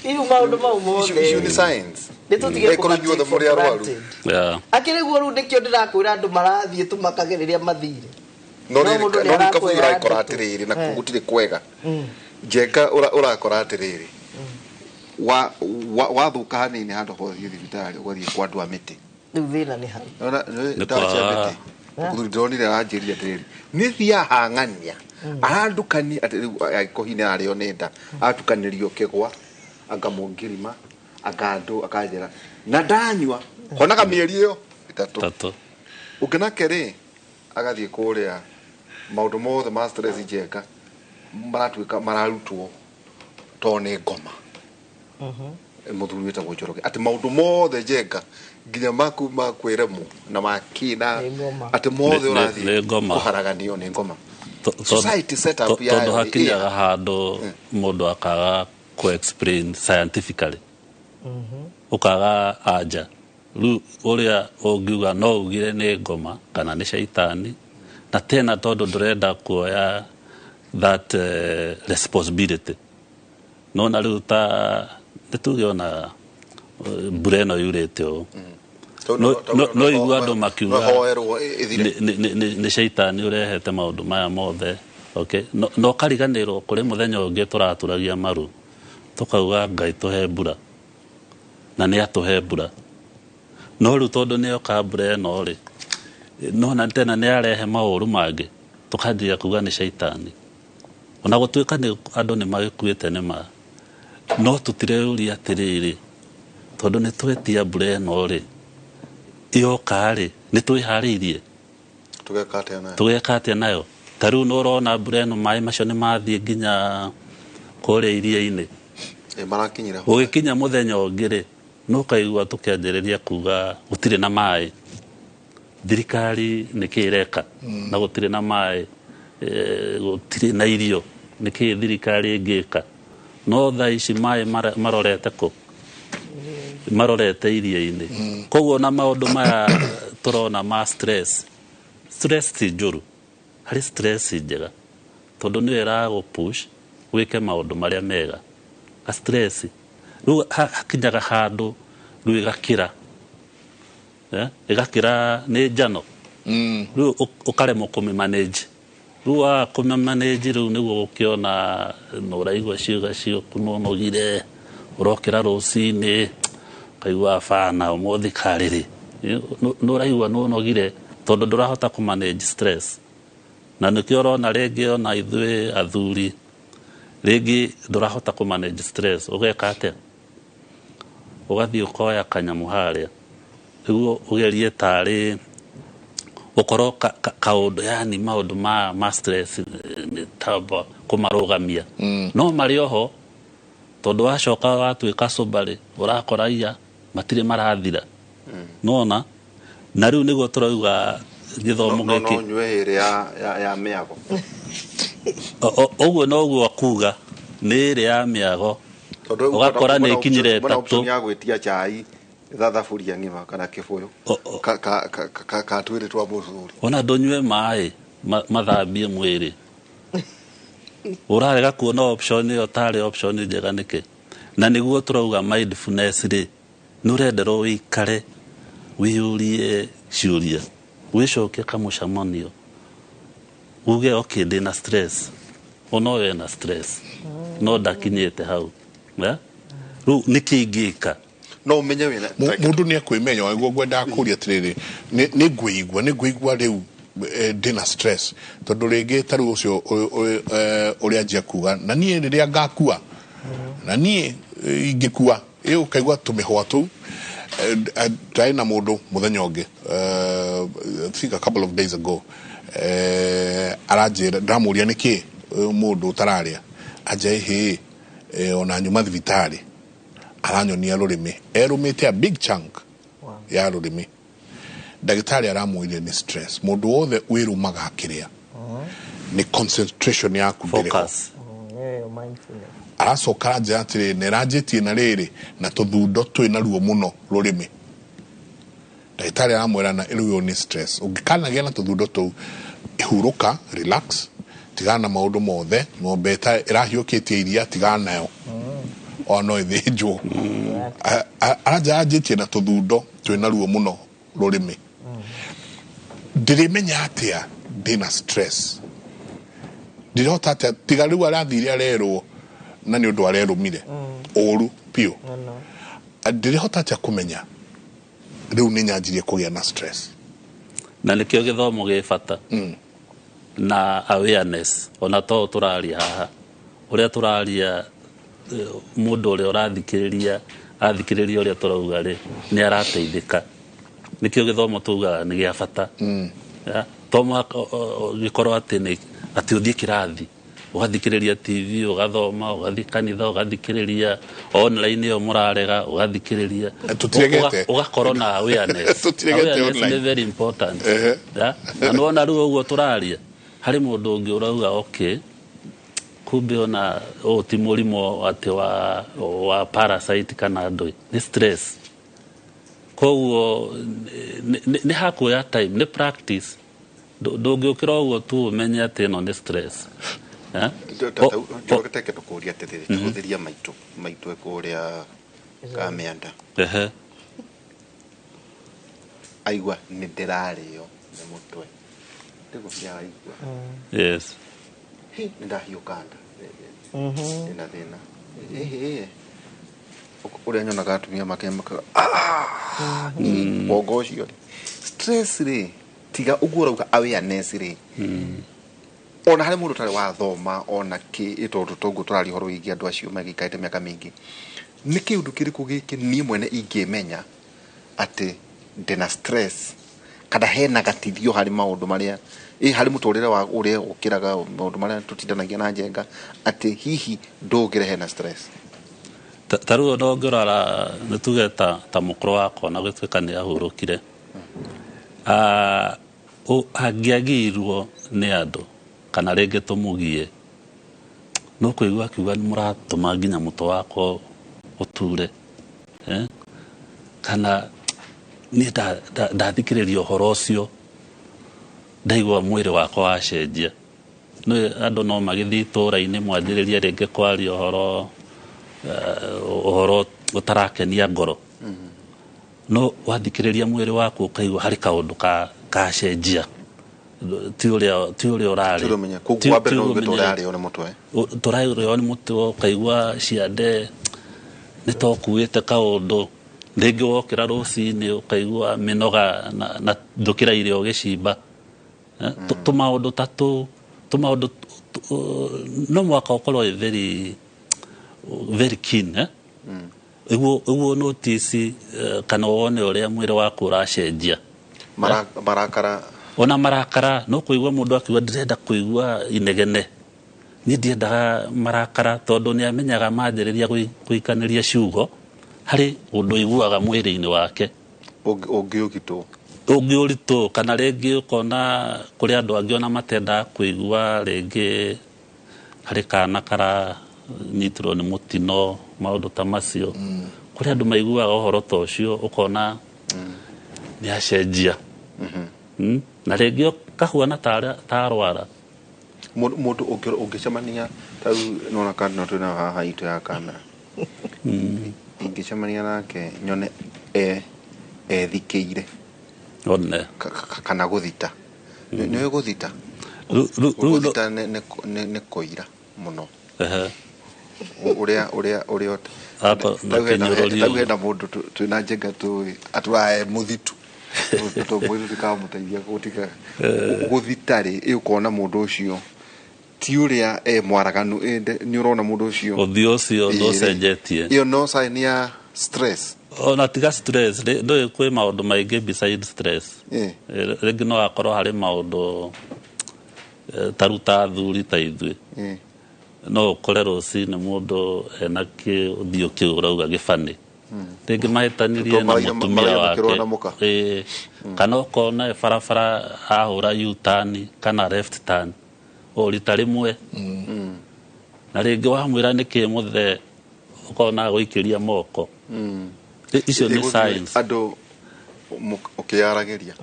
Iu maũndũ mau mothe. Icio nĩ science. Nĩ tũtige Ĩkorwo inyuothe kũma take mũrĩ for arwaru. granted. Akĩrĩ guo rĩu nĩkĩo ndĩrakwĩra andũ marathiĩ tũmakage rĩrĩa mathire. No No rĩrĩ, mũndũ nĩ no rĩu kabui arakwĩra ũrakora ndeto. atĩrĩrĩ, na gũtirĩ kwega. Njenga ũrakora atĩrĩrĩ, wathũka hanini handũ ha ũthiĩ thibitarĩ ũgathiĩ kwa andũ a mĩtĩ. Rĩu thĩna nĩ hau. Nĩwona, nĩ Nĩ ndawa cia kwaga. mĩtĩ. Mũthuri ndĩronire aranjĩrire atĩrĩrĩ, nĩ thiaga hang'ania arandukania atĩ rĩu angĩkorwo hihi nĩ ararĩo nĩ nda, atukanĩrio kĩgwa, anga mũngirima, anga andũ, akanjĩra na ndanyua honaga mĩeri ĩyo ĩtatũ. Tatũ. Ũngĩ nake rĩ agathiĩ kũrĩa maũndũ mothe ma stress Njenga maratuĩka mararutwo to nĩ ngoma. Mũthuri wĩtagwo Njoroge atĩ maũndũ mothe Njenga nginya maku ma kwĩremwo na makĩ na Nĩ ngoma. atĩ mothe ũrathiĩ Nĩ ngoma. kũharaganio nĩ ngoma. Society setup yayo Tondũ nĩ hakinyaga ĩya. handũ mũndũ akaga ku explain scientifically, ũkaga anja. Rĩu ũrĩa ũngiuga no ugire nĩ ngoma kana nĩ caitani, na tena tondũ ndũrenda kuoya that responsibility. No na rĩu ta nĩ tuge ona mbura ĩno yurĩte ũũ, no igua andũ makiuga hoerwo ĩthire. Nĩ caitani ũrehete maũndũ maya mothe. Okay, no kariganĩrwo kũrĩ mũthenya ũngĩ tũraturagia maru tũkauga Ngai tũhe mbura, na nĩ atũhe mbura. No rĩu tondũ nĩ yoka mbura ĩno rĩ, no na tena nĩ arehe maũru mangĩ, tũkanjia kuga nĩ caitani. Ona gũtuĩka nĩ andũ nĩ magĩkuĩte nĩ ma, no tũtireyũria atĩrĩrĩ, tondũ nĩ twetia mbura ĩno rĩ, yoka rĩ, nĩ twĩharĩirie Tũgeka atĩa nayo? Tũgeka atĩa nayo? Ta rĩu nĩ ũrona mbura ĩno maĩ macio nĩ mathiĩ nginya kũrĩa iria-inĩ. Marakinyĩra. Gũgĩkinya mũthenya ũngĩ rĩ, no ũkaigua tũkĩanjĩrĩria kuga gũtirĩ na maĩ, thirikari nĩkĩ ĩreka na gũtirĩ na maĩ, gũtirĩ na irio, nĩkĩ thirikari ĩngĩka? No thaa ici maĩ marorete kũ? Marorete iria-inĩ. Koguo na maũndũ maya tũrona ma stress, stress ti njũru, harĩ stress njega tondũ nĩyo ĩragũ push wĩke maũndũ marĩa mega. A stress rĩu hakinyaga handũ rĩu ĩgakĩra, ĩgakĩra nĩ njano, rĩu ũkaremwo kũmĩ manage. Rĩu waga kũmĩ manage, rĩu nĩguo ũkĩona nĩ ũraigua ciĩga ciaku nĩ ũnogire, ũrokĩra rũcinĩ ũkaigua bana ũmũthĩ karĩrĩ nĩ ũraigua nĩ ũnogire tondũ ndũrahota kũ manage stress. Na nĩkĩo ũrona rĩngĩ ona ithuĩ athuri rĩngĩ ndũrahota kũ manage stress, ũgeka atĩa? Ũgathiĩ ũkoya kanyamũ harĩa nĩguo ũgerie tarĩ ũkorwo kaũndũ, yani maũndũ ma stress nĩ tamba kũmarũgamia, no marĩ oho tondũ wacoka watuĩka sober rĩ, ũrakora iya matirĩ marathira. Nona na rĩu nĩguo tũrauga gĩthomo no gĩkĩ. No nyue ĩrĩ ya mĩago. Ũguo noguo akuga nĩ ĩrĩ ya mĩago. Tondũ rĩu Ũgakora nĩ ĩkinyire kwĩna ĩtatũ. Option ya gwĩtia chai thaburia ng'ima kana kĩbũyũ ka twĩrĩ twa mũthuri. Ona ndũnyue maĩ mathambie mwĩrĩ, ũrarega kuona option ĩyo tarĩ option njega nĩkĩ? Na nĩguo tũrauga mindfulness rĩ, nĩ ũrenderwo wĩikare wĩyũrie ciũria, wĩcokie kamũcemanio, uge okay, ndĩna stress, ona ũyũ ena stress no ndakinyĩte hau. Yeah? Rĩu nĩkĩ ingĩka? No ũmenye wĩna Mũndũ nĩ ekwĩmenya. Nĩguo ngwendaga kũria atĩrĩrĩ, nĩ ngũigua rĩu ndĩna stress tondũ rĩngĩ ta rĩu ũcio ũrĩa anjia kuga na niĩ rĩrĩa ngakua na niĩ ingĩkua ĩ ũkaigua tũmĩhwa tũu. Ndarĩ na mũndũ mũthenya ũngĩ, I think a couple of days ago, aranjĩra, ndamũria nĩkĩ mũndũ ũtararĩa, anja ĩhĩ ona nyuma thibitarĩ, aranyonia rũrĩmĩ erũmĩte a big chunk ya rũrĩmĩ. Ndagĩtarĩ aramwĩrire nĩ stress. Mũndũ wothe wĩrũmaga akĩrĩa nĩ concentration yaku ndĩrĩ ho. Focus. Yeah, mindfulness. Aracoka aranjĩra atĩrĩ nĩ ĩranjĩtie na rĩrĩ na tũthundo twĩ na ruo mũno rũrĩmĩ. Ndagĩtarĩ aramwĩra na rĩu ũyũ nĩ stress, ũngĩkanagĩa na tũthundo tũu, hurũka, relax, tigana na maũndũ mothe. Ng'ombe ĩrahiũkĩtie iria, tigana nayo, ona no ĩthĩnjwo. Aranja anjĩtie na tũthundo twĩna ruo mũno rũrĩmĩ. Ndĩrĩmenya atĩa ndĩna stress? Ndĩrehota atĩa? Tiga rĩu arathire arerwo na nĩ ũndũ arerũmire ũru biũ. No. Ndĩrehota atĩa kũmenya rĩu nĩ nyanjirie kũgĩa na stress? Na nĩkĩo gĩthomo gĩ bata na awareness. Ona to tũraria haha ũrĩa tũraria, mũndũ ũrĩa ũrathikĩrĩria athikĩrĩria ũrĩa tũrauga rĩ, nĩ arateithĩka. Nĩkĩo gĩthomo tugaga nĩ gĩa bata. Ya, to mũhaka gĩkorwo atĩ nĩ atĩ ũthiĩ kĩrathi ũgathikĩrĩria TV, ũgathoma, ũgathiĩ kanitha, ũgathikĩrĩria online ĩyo mũrarega, ũgathikĩrĩria. Tũtiregete. Ũgakorwo na awareness. Tũtiregete Awareness online. nĩ very important. Ya, na nĩwona rĩu ũguo tũraria harĩ mũndũ ũngĩ ũrauga okay, kumbe ona ũyũ ti mũrimũ atĩ wa parasite kana ndũĩ, nĩ stress. Koguo nĩ hakuoya time, nĩ practice. Ndũngĩũkĩra ũguo tu ũmenye atĩ ĩno nĩ stress. Eh? Njoroge tũkũria atĩrĩrĩ, tũhũthĩria maitũ maitũ kũrĩa Kamĩanda. Aigua nĩ ndĩrarĩo nĩ mũtwe, ndĩgũcia aigua. Hi, nĩ ndahiũka nda, ndĩna thĩna. Ĩhĩ, ũrĩa nyonaga atumia makĩmakaga wongo ũcio rĩ, stress rĩ, tiga ũguo ũrauga awareness rĩ, ona harĩ mũndũ ũtarĩ wathoma ona kĩ, tondũ toguo tũraria ũhoro wĩgiĩ andũ acio magĩikarĩte mĩaka mĩingĩ, nĩ kĩũndũ kĩrĩkũ gĩkĩ niĩ mwene ingĩmenya atĩ ndĩna stress kana hena gatithio harĩ maũndũ marĩa harĩ mũtũrĩre wa ũrĩa ũkĩraga, maũndũ marĩa tũtindanagia na njenga, atĩ hihi ndũngĩre hena stress? Ta rĩu ona ũngĩrora nĩ tuge ta mũkũrũ wakwa na gũtuĩka nĩ ahurũkire, angĩagirwo nĩ andũ kana rĩngĩ tũmũgie, no kũigua akiuga nĩ mũratũma nginya mũtwe wakwa ũture, eh? Kana niĩ ndathikĩrĩria ũhoro ũcio ndaigua mwĩrĩ wakwa wacenjia. Nĩ andũ no magĩthiĩ itũũra-inĩ mwanjĩrĩrie rĩngĩ kwaria ũhoro ũtarakenia ngoro, no wathikĩrĩria mwĩrĩ waku ũkaigua harĩ kaũndũ kacenjia, ti ũrĩa ũrarĩ. Ti ũrĩa wa mbere no uge tũrarĩo nĩ mũtwe, tũrarĩo nĩ mũtwe, ũkaigua ciande nĩ ta ũkuĩte kaũndũ, rĩngĩ wokĩra rũcinĩ ũkaigua mĩnoga na ndũkĩra irio ũgĩcimba. Tũmaũndũ ta tũu, tũmaũndũ no mwaka ũkorwo wĩ very very keen, eh? Iguo notice kana wone ũrĩa mwĩrĩ waku ũracenjia. Marakara. Ona marakara, no kũigua mũndũ akiuga ndĩrenda kũigua inegene, niĩ ndiendaga marakara, tondũ nĩ amenyaga manjĩrĩria gũikanĩria ciugo harĩ ũndũ iguaga mwĩrĩ-inĩ wake ũngĩũgitwo, ũngĩũritũ, kana rĩngĩ ũkona kũrĩ andũ angĩ ona matendaga kũigua, rĩngĩ harĩ kana karanyitirwo nĩ mũtino, maũndũ ta macio. Kũrĩ andũ maiguaga ũhoro ta ũcio ũkona nĩ acenjia. Na rĩngĩ kahuana ta arwara. Mũndũ ũngĩcemania ta rĩu nona kando twĩna haha itũ ya kamera, ingĩcemania nake nyone ethikĩire one kana gũthita, nĩ gũthita, gũthita nĩ kũira mũno. Ũrĩa ũrĩa ũrĩa tau hena mũndũ twĩna njenga tũĩ atũrae mũthitu tũmwĩrĩ tũkamũteithia gũtiga gũthita rĩ, ũkona mũndũ ũcio ti ũrĩa e mwaraganu, nĩ ũrona mũndũ ũcio ũthiũ ũcio nĩ ũcenjetie. Ĩyo no sign ya stress. Ona tiga stress, ndũĩ kwĩ maũndũ maingĩ beside stress. Rĩngĩ no akorwo harĩ maũndũ ta rĩu ta athuri ta ithuĩ, no ũkore rũcinĩ mũndũ ena kĩũthiũ kĩu ũrauga gĩbani, rĩngĩ mahĩtanirie na mũtumia wake, kana ũkona barabara ahũra U-turn kana left turn o rita rĩmwe, na rĩngĩ wamwĩra nĩkĩ mũthee ũkona agũikĩria moko. Icio nĩ signs. Andũ ũkĩyaragĩria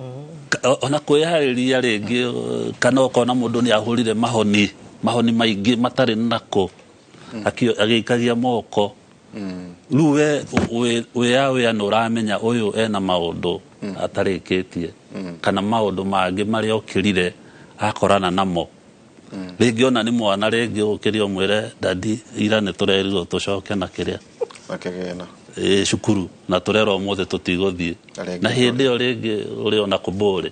ona kwĩyarĩria rĩngĩ, kana ũkona mũndũ nĩ ahũrire mahoni maingĩ matarĩ nako, agĩikagia moko. Rĩu we wĩya nĩ ũramenya ũyũ ena maũndũ atarĩkĩtie, kana maũndũ mangĩ marĩa okĩrire akorana namo. Rĩngĩ ona nĩ mwana, rĩngĩ ũkĩrie ũmwĩre dadi ira nĩ tũrerirwo tũcoke na kĩrĩa cukuru na tũrerwo ũmũthĩ tũtigũthiĩ, na hĩndĩ ĩyo rĩngĩ ũrĩ ona kũmbũrĩ,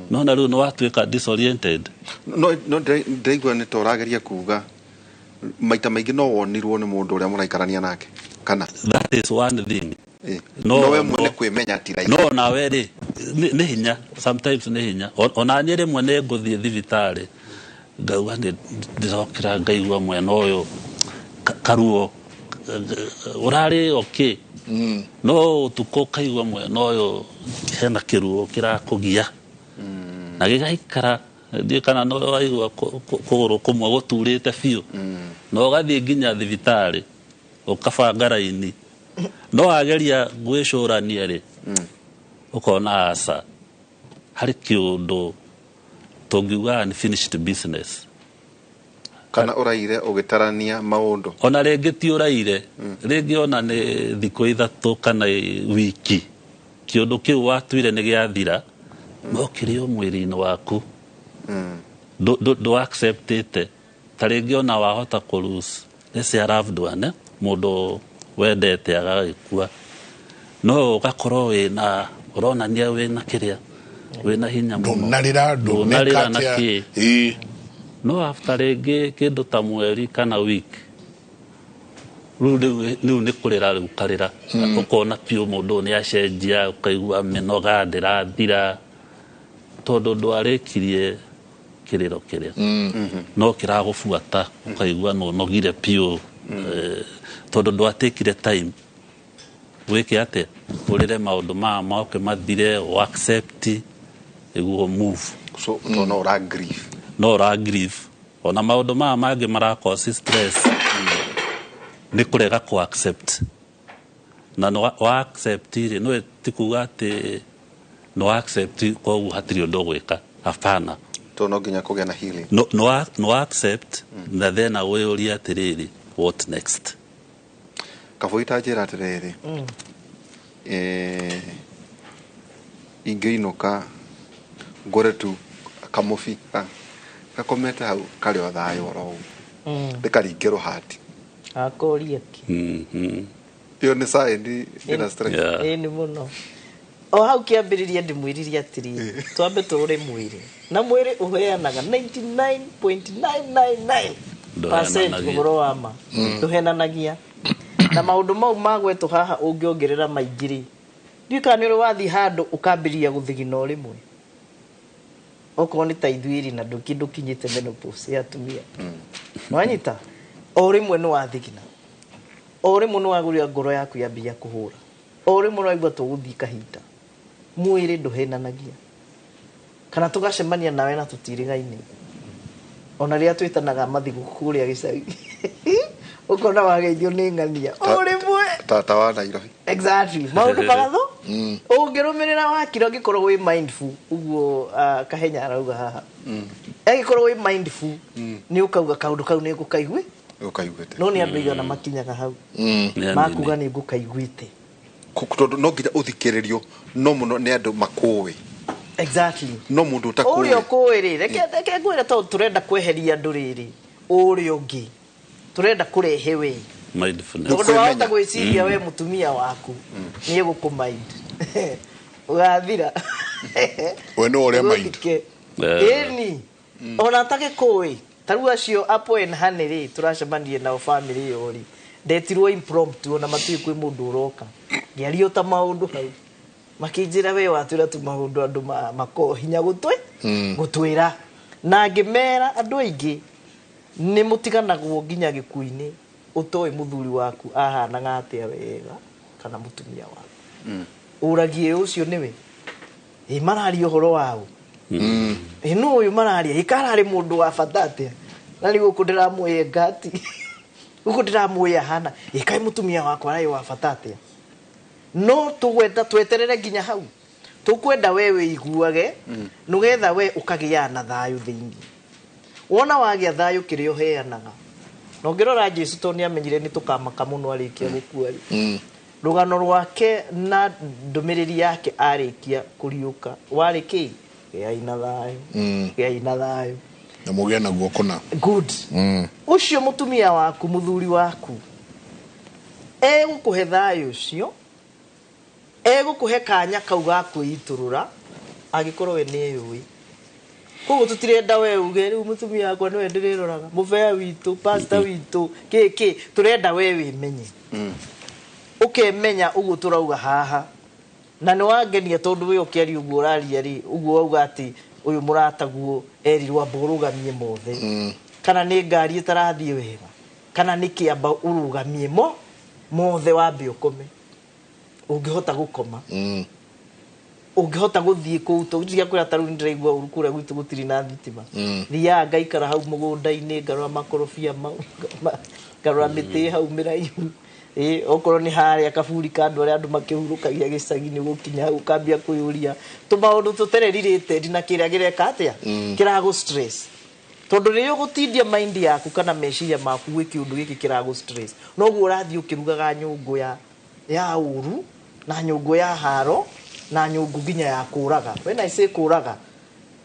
no na rĩu nĩ watuĩka disoriented. No ndĩraigua nĩ ta ũrageria kuga maita maingĩ no wonirwo nĩ mũndũ ũrĩa mũraikarania nake, kana that is one thing. No we mwene kwĩmenya ti raithi. No nawe rĩ nĩ hinya, sometimes nĩ hinya. Ona niĩ rĩmwe nĩ ngũthiĩ thibitarĩ ngauga nĩ ndĩrokĩra ngaigua mwena ũyũ karuo ũrarĩ okay, no ũtukũ ũkaigua mwena ũyũ hena kĩruo kĩrakũgia na gĩgaikara, ndiũĩ kana no waigua kũgũrũ kũmwe gũturĩte biũ, na ũgathiĩ nginya thibitarĩ ũkabanga raini, no wageria gwĩcũrania rĩ, ũkona aca harĩ kĩũndũ tũngiuga unfinished business. Kana ũraire ũgĩtarania maũndũ. Ona rĩngĩ ti ũraire, rĩngĩ ona nĩ thikũ 3 kana wiki, kĩũndũ kĩu watuire nĩ gĩathira, no kĩrĩ o mwĩrĩ-inĩ waku. Ndũ acceptĩte. Ta rĩngĩ ona wahota kũ lose, let's say a loved one, mũndũ wendete agagĩkua, no ũgakorwo wĩna ũronania wĩna kĩrĩa, wĩna hinya mũno, ndũnarĩra, ndũnarĩra na ndũneka kĩ. Ĩĩ. No after rĩngĩ kĩndũ ta mweri kana week, rĩu rĩu nĩ kũrĩra rĩu ũkarĩra, ũkona biũ mũndũ ũyũ nĩ acenjia, ũkaigua mĩnoga ndĩrathira, tondũ ndwarĩkirie kĩrĩro kĩrĩa, no kĩragũbuata, ũkaigua nĩ ũnogire biũ, tondũ ndwatekire time wĩke atĩa, ũrĩre maũndũ maya moke mathire, o accept nĩguo move. So to no ũra grief. No ũra grief. Ona maũndũ maya mangĩ mara cause stress nĩ kũrega kũ accept. Na no wa accept rĩ, no ti kuga atĩ no accept koguo hatirĩ ũndũ ũgwĩka. Hapana. To no nginya kũgĩa na healing. No, no, no accept na then wĩyũrie atĩrĩrĩ, what next? Kabũi ta njĩra atĩrĩrĩ, ingĩinũka ngũre tu kamũbi gakomete hau karĩ o thayũ oro ũguo, ndĩkaringe rũhati. Akoria ki. Ĩyo nĩ sign ĩna stress. Ĩĩ nĩ mũno. O hau kĩambĩrĩria ndĩmwĩrire atĩrĩrĩ, twambe tũrore mwĩrĩ. Na mwĩrĩ ũheanaga 99.999% Ndũhenanagia. ũhoro wa ma. Ndũhenanagia. Na maũndũ mau magwetwo haha ũngĩongerera maingĩ rĩ, ndiũĩ kana nĩ ũrĩ wathiĩ handũ ũkambĩrĩria gũthigina o rĩmwe. Okorwo nĩ ta ithuĩ rĩ, na ndũkinyĩte menopause ya atumia. Nĩwanyita? O rĩmwe nĩ wathigina. O rĩmwe nĩ wagũrĩra ngoro yaku yambĩrĩria kũhũra. O rĩmwe nĩ waigua tũgũthiĩ kahinda. Mwĩrĩ ndũhenanagia. Kana tũgacemania nawe na tũtirĩgaine. Ona rĩrĩa twĩtanaga mathigũkũ kũrĩa gĩcagi. Ũkona wageithio nĩ ng'ania. O rĩmwe. Tata wa Nairobi. Exactly. Maũndũ magatho. Ũngĩrũmĩrĩra wakira ũngĩkorwo wĩ mindful, ũguo Kahenya arauga haha. Angĩkorwo wĩ mindful, nĩ ũkauga kaũndũ kau nĩ ngũkaigue. Ũkaiguĩte. No nĩ andũ aigana makinyaga hau. Nĩ Makuga anini. nĩ ngũkaiguĩte. Tondũ no nginya ũthikĩrĩrio no mũno nĩ andũ makũĩ. Exactly. No mũndũ ũtakũĩ. Ũrĩa ũkũĩ rĩ, reke ngwĩre tondũ tũrenda kweheria andũ rĩrĩ, ũrĩa ũngĩ. Tũrenda kũrehe we. Mindfulness. Tondũ wahota gwĩciria we mũtumia waku nĩ egũkũmind. Ũgathira. We nĩwe ũrĩa mind. Ũgũthike. Ĩni. Ona atagĩkũĩ. Ta rĩu acio Apple and Honey rĩ, tũracemanirie nao family ĩyo rĩ, ndetirwo impromptu ona matiũĩ kwĩ mũndũ ũroka. Ngĩaria ta maũndũ hau. Makĩnjĩra we watwĩra tu maũndũ andũ makoragwo hinya gũtwĩra. Na ngĩmera andũ aingĩ nĩ mũtiganagwo nginya gĩkuũ-inĩ ũtoĩ mũthuri waku ahanaga atĩa wega kana mũtumia waku. Ũragie ũcio nĩwe. Ĩ mararia ũhoro wao. Ĩ nũ ũyũ mararia? Ĩ kararĩ mũndũ wa bata atĩa? Na rĩu gũkũ ndĩramwĩe ngati. Gũkũ ndĩramwĩe ahana. Ĩ kaĩ mũtumia wakwa ararĩ wa bata atĩa? No tũgwenda tweterere nginya hau. Tũkwenda we wĩiguage, nĩgetha we ũkagĩa na thayũ thĩinĩ. Wona wagĩa thayũ kĩrĩa ũheanaga. Na ũngĩrora Jesũ tondũ nĩamenyire nĩ tũkamaka mũno arĩkia gũkua rĩ. Rũgano rwake na ndũmĩrĩri yake arĩkia kũriũka warĩ kĩ? Gĩai na thayũ. Gĩai na thayũ. Na mũgĩe naguo kũna. Good. Ũcio mũtumia waku, mũthuri waku, egũkũhe thayũ ũcio, egũkũhe kanya kau ga kwĩitũrũra, angĩkorwo we nĩeyũĩ. Koguo tũtirenda we uge rĩu mũtumia wakwa nĩwe ndĩrĩroraga, mũbea witũ, pastor witũ, kĩ kĩ, tũrenda we wĩmenye. Ũkemenya ũguo tũrauga haha. Na nĩ wangenia tondũ we ũkĩaria ũguo ũraria rĩ, ũguo wauga atĩ ũyũ mũrataguo erirwo amba ũrũgamie mothe. Kana nĩ ngari ĩtarathiĩ wega, kana nĩ kĩamba ũrũgamie mothe wambe ũkome. Ũngĩhota gũkoma. Ũngĩhota gũthiĩ kũu, tondũ tiga kwĩra ta rĩu nĩndĩraigua ũru kũrĩa gwitũ gũtirĩ na thitima. Thiaga ngaikara hau mũgũnda-inĩ, ngarora makorobia mau, ngarora mĩtĩ hau mĩraihu. Okorwo nĩ harĩa kaburi ka andũ arĩa andũ makĩhurũkagia gĩcagi-inĩ gũkinya hau ũkambia kwĩyũria tũmaũndũ tũtererirĩte na kĩrĩa kĩreka atĩa kĩragũ stress. Tondũ rĩrĩa ũgũtindia mind yaku kana meciria maku gwĩ kĩũndũ gĩkĩ kĩragũ stress, noguo ũrathiĩ ũkĩrugaga nyũngũ ya ũru na nyũngũ ya haro na nyũngũ nginya ya kũraga. When I say kũraga,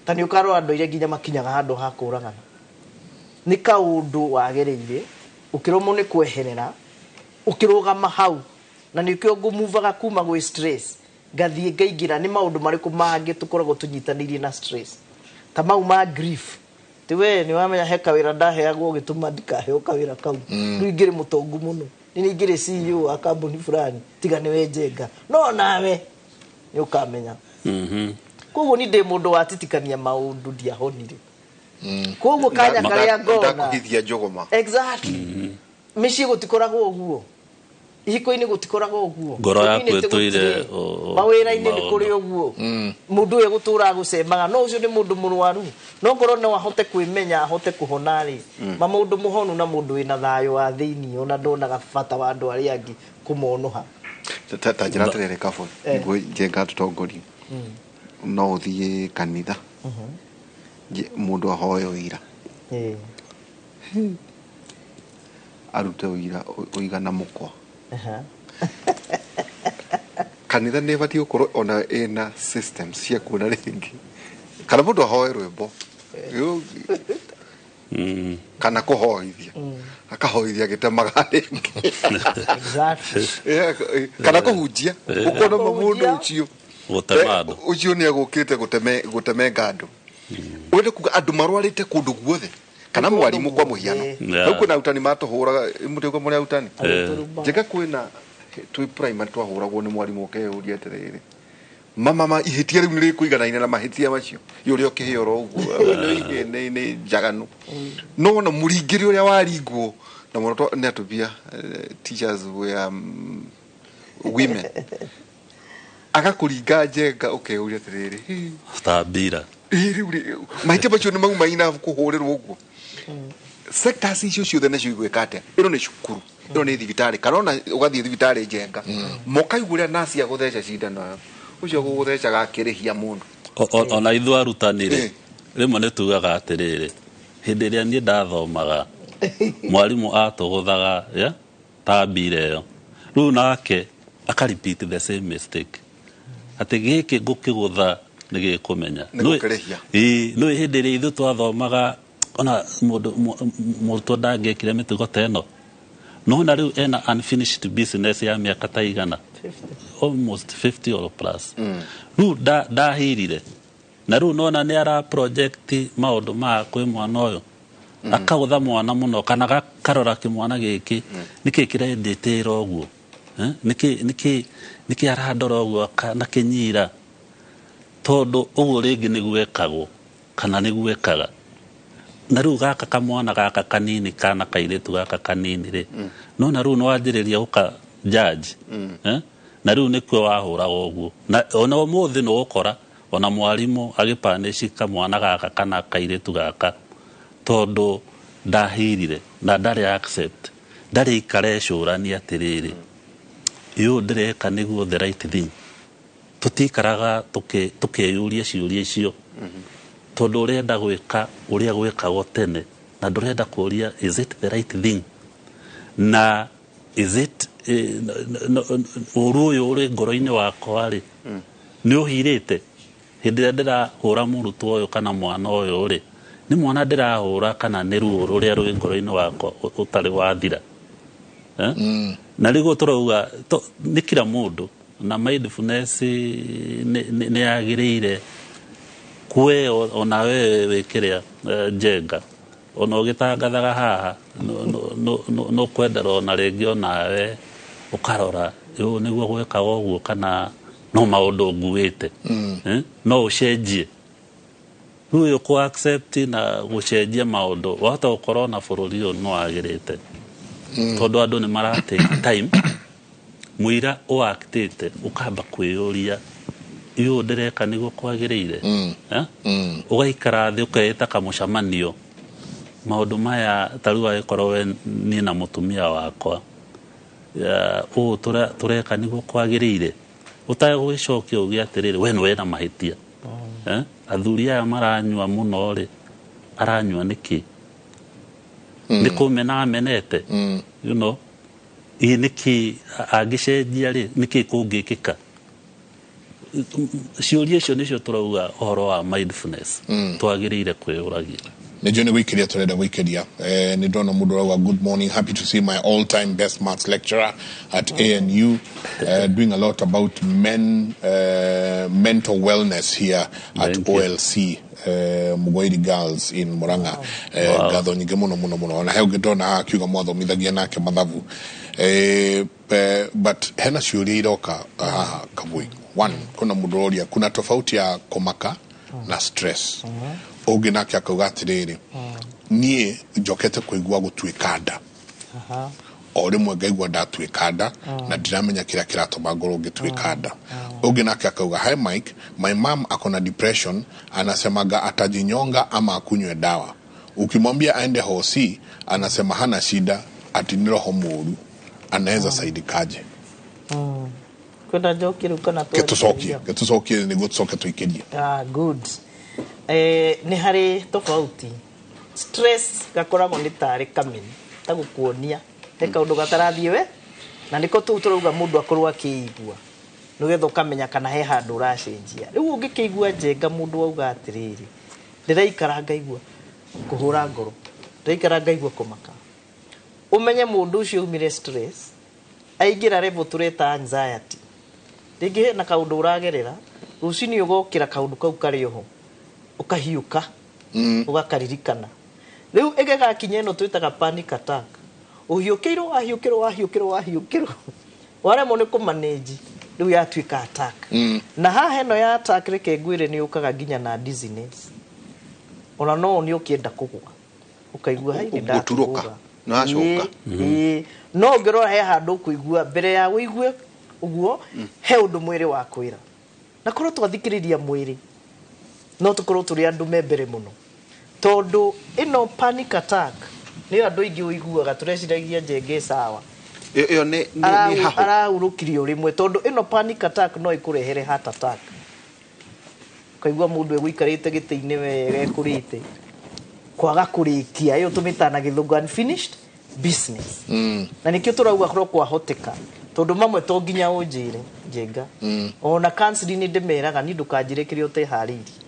ta nĩ ũkarora andũ airĩa nginya makinyaga handũ ha kũragana. Nĩ kaũndũ wagereire ũkĩrũmwo nĩ kweherera, ũkĩrũgama hau, na nĩkĩo ngũmuvaga kuma gwĩ stress ngathiĩ ngaingĩra nĩ maũndũ marĩkũ mangĩ tũkoragwo tũnyitanĩirie na stress ta mau ma grief. Ti we nĩ wamenya he kawĩra ndaheagwo gĩtũma ndikaheo kawĩra kau, rĩu ingĩrĩ mũtongu mũno, nĩ ingĩrĩ CEO wa kambuni fulani, tiga nĩwe Njenga, no nawe nĩ ũkamenya. Koguo ni ndĩ mũndũ watitikania maũndũ, ndiahonire. Koguo kanya karĩa ngona Ndakũhithia njũgũma. Exactly. Mĩciĩ gũtikoragwo ũguo, ihiko-inĩ gũtikoragwo ũguo. Ngoro yaku Community ĩtũire gũtirĩ. Mawĩra-inĩ nĩ maũndũ. kũrĩ ũguo, mũndũ ũyũ gũtũra gũcemaga, no ũcio nĩ mũndũ mũrwaru, no korwo no ahote kwĩmenya, ahote kũhona rĩ, ma mũndũ mũhonu na mũndũ wĩna thayũ wa thĩiniĩ, ona ndonaga bata wa andũ arĩa angĩ kũmonoha. Ta njĩra atĩrĩrĩ kabũ, nĩguo Njenga tũtongorie, no ũthiĩ kanitha, mũndũ ahoe ũira, arute ũira ũigana mũkwa. Kanitha nĩ ĩbatiĩ gũkorwo ona ĩna systems cia kuona rĩngĩ kana mũndũ ahoe rwĩmbo kana kũhoithia, akahoithia gĩtemaga rĩngĩ. Kana kũhunjia, ũkona ma mũndũ Kũhunjia. ũcio Gũtema andũ. Ũcio nĩ agũkĩte gũtemenga andũ, wende kuga andũ marwarĩte kũndũ guothe, kana Kũndũ mwarimũ kwa guothe. mũhiano. Yeah. Rĩu kwĩna arutani matũhũraga mũtĩgo mũrĩ arutani. Agĩtũruma. Njega kwĩna twĩ primary twahũragwo nĩ mwarimũ, ũkeyũria atĩrĩrĩ, mama ma ihĩtia rĩu nĩ rĩkũiganaine na mahĩtia macio ĩ ũrĩa ũkĩhĩa oro ũguo nĩ njaganu, no wona mũringĩrĩ ũrĩa waringwo na mũno nĩ atubia, teachers were women, agakũringa Njenga, ũkeyũria atĩrĩrĩ, "Hĩ, ta mbira." Ĩ, rĩu rĩ, mahĩtia macio nĩ mauma ina kũhũrĩrwo ũguo. Sectors icio ciothe nacio igwĩka atĩa? Ĩno nĩ cukuru, ĩno nĩ thibitarĩ, kana ona ũgathiĩ thibitarĩ Njenga, mokaigua ũrĩa nasi agũtheca cindano ĩyo, ũcio gũgũthecaga akĩrĩhia mũndũ. Ona ithuĩ arutani rĩ, rĩmwe nĩ tugaga atĩrĩrĩ, hĩndĩ ĩrĩa niĩ ndathomaga, mwarimũ atũgũthaga ya ta mbira ĩyo, rĩu nake aka repeat the same mistake, atĩ gĩkĩ ngũkĩgũtha nĩ gĩkũmenya. Nĩ gũkĩrĩhia. Ĩĩ, nĩ hĩndĩ ĩrĩa ithuĩ twathomaga, ona mũndũ mũrutwo ndangĩekire mĩtugo ta ĩno, no na rĩu ena unfinished business ya mĩaka ta igana, almost 50 or plus. Rĩu ndahirire na rĩu nona nĩ ara project maũndũ maya kwĩ mwana ũyũ, akagũtha mwana mũno, kana gakarora kĩmwana gĩkĩ nĩkĩ kĩrendĩtĩra ũguo. Eh? Nĩkĩ arandora ũguo na kĩnyira, tondũ ũguo rĩngĩ nĩguo ekagwo kana nĩguo ekaga. Na rĩu gaka kamwana gaka kanini kana kairĩtu gaka kanini rĩ, no na rĩu nĩwanjĩrĩria gũka judge. Eh? Na rĩu nĩkuo wahũraga ũguo, na ona ũmũthĩ nĩ ũgũkora ona mwarimũ agĩpanish kamwana gaka kana kairĩtu gaka, tondũ ndahirire na ndarĩ accept, ndarĩ ikara ecũrania atĩrĩrĩ, yũ ndĩreka nĩguo the right thing. Tũtikaraga tũkeyũria ciũria icio, tondũ ũrenda gwĩka ũrĩa gwĩkagwo tene, na ndũrenda kũria, is it the right thing, na is it ũru ũyũ ũrĩ ngoro-inĩ wakwa rĩ, nĩ ũhirĩte hĩndĩ ĩrĩa ndĩrahũra mũrutwo ũyũ kana mwana ũyũ rĩ, nĩ mwana ndĩrahũra kana nĩ ruo rũrĩa rwĩ ngoro-inĩ wakwa ũtarĩ wathira. Eh? Na rĩguo tũrauga nĩ kila mũndũ na mindfulness nĩ yagĩrĩire kwe ona wewe wĩkĩrĩa Njenga, ona ũgĩtangathaga haha no kwendera ona rĩngĩ onawe ũkarora ũũ nĩguo gwĩkaga ũguo kana no maũndũ nguĩte. Eh? No ũcenjie rĩu ũyũ kũ accept na gũcenjia maũndũ, wahota gũkorwo na bũrũri ũyũ nĩ wagĩrĩte, tondũ andũ nĩ mara take time mũira ũaktĩte, ũkamba kwĩyũria, ũyũ ndĩreka nĩguo kwagĩrĩire? Eh? Ũgaikara thĩ, ũkeĩta kamũcemanio, maũndũ maya ta rĩu agĩkorwo we niĩ na mũtumia wakwa ũũ tũreka nĩguo kwagĩrĩire, ũtagũgĩcokia uge atĩrĩrĩ, we nĩwe na mahĩtia. Eh? Athuri aya maranyua mũno rĩ, Aranyua nĩkĩ? Nĩ kũmena amenete? You know, ĩ nĩkĩ angĩcenjia rĩ, nĩkĩ kũngĩkĩka? Ciũria icio nĩcio tũrauga ũhoro wa mindfulness twagĩrĩire kwĩyũragia. Nä nä gå ikä ria tå renda gå ikä ria. Nä ndona må ndå rauga, "Good morning, happy to see my all time best maths lecturer at ANU doing a lot about men mental wellness here at Thank you. OLC Mugoiri Girls in Murang'a." Wow. Ngatho nyingä må no må no må no. Ona he å ngä ndona akiuga mwathomithagia nake mathabu. But hena ciũria iroka haha kabui one. Kuna mũndũ ũroria kuna tofauti ya kũmaka na stress. Ũngĩ nake akauga atĩrĩrĩ, niĩ njokete kũigua gũtuĩka nda o rĩmwe, ngaigua ndatuĩka nda na ndiramenya kĩrĩa kĩratũma ngorwo ngĩtuĩka nda. Ũngĩ nake akauga, "Hi Mike, my mom akona depression, anasemaga atajinyonga ama akunywe dawa. Ukimwambia aende hosi anasema hana shida, ati ni roho mũru. Anaweza saidikaje?" Kwenda njoki rĩu kana Gĩtũcokie. twarĩrĩria? Gĩtũcokie nĩguo tũcoke tũikĩrie. Ah, good. Nĩ harĩ tofauti. Stress gakoragwo nĩ tarĩ kameni ta gũkuonia he kaũndũ gatarathiĩ we, na nĩko tũu tũrauga mũndũ akorwo akĩigua nĩgetha ũkamenya kana he handũ ũracenjia. Rĩu ũngĩkĩigua njenga mũndũ auga atĩrĩrĩ, ndĩraikara ngaigua kũhũra ngoro, ndĩraikara ngaigua kũmaka, ũmenye mũndũ ũcio aumire stress aingĩra level tũreta anxiety. Rĩngĩ hena kaũndũ ũragerera, rũcinĩ ũgokĩra kaũndũ kau karĩ oho, ũkahiũka ũgakaririkana. Rĩu ĩgĩgakinya ĩno twĩtaga panic attack, ũhiũkĩirwo, wahiũkĩrwo, wahiũkĩrwo, wahiũkĩrwo, waremwo nĩ kũmanĩnji, rĩu yatuĩka attack. Na haha ĩno ya attack, reke ngwĩre, nĩ yũkaga nginya na dizziness, ona no nĩ ũkĩenda kũgũa ũkaigua hai nĩ Gũturũka. ndatũgũga. Nĩ wacoka. Ĩĩ, no ũngĩrora he handũ ũkũigua mbere ya ũigue ũguo he ũndũ mwĩrĩ wakwĩra, na korwo twathikĩrĩria mwĩrĩ no tũkorwo tũrĩ andũ me mbere mũno, tondũ ĩno panic attack nĩyo andũ aingĩ ũiguaga tũreciragia njenge sawa. Ĩyo nĩ haho. Arahurũkirio rĩmwe, tondũ ĩno panic attack no ĩkũrehere heart attack, ũkaigua mũndũ egũikarĩte gĩtĩ-inĩ wega ekũrĩte kwaga kũrĩkia. Ĩyo tũmĩtaga na gĩthũngũ unfinished business. Na nĩkĩo tũrauga korwo kwahoteka, tondũ mamwe to nginya ũnjĩre njenga, ona counseling nĩ ndĩmeraga ni ndũkanjĩre kĩrĩa ũteharĩirie,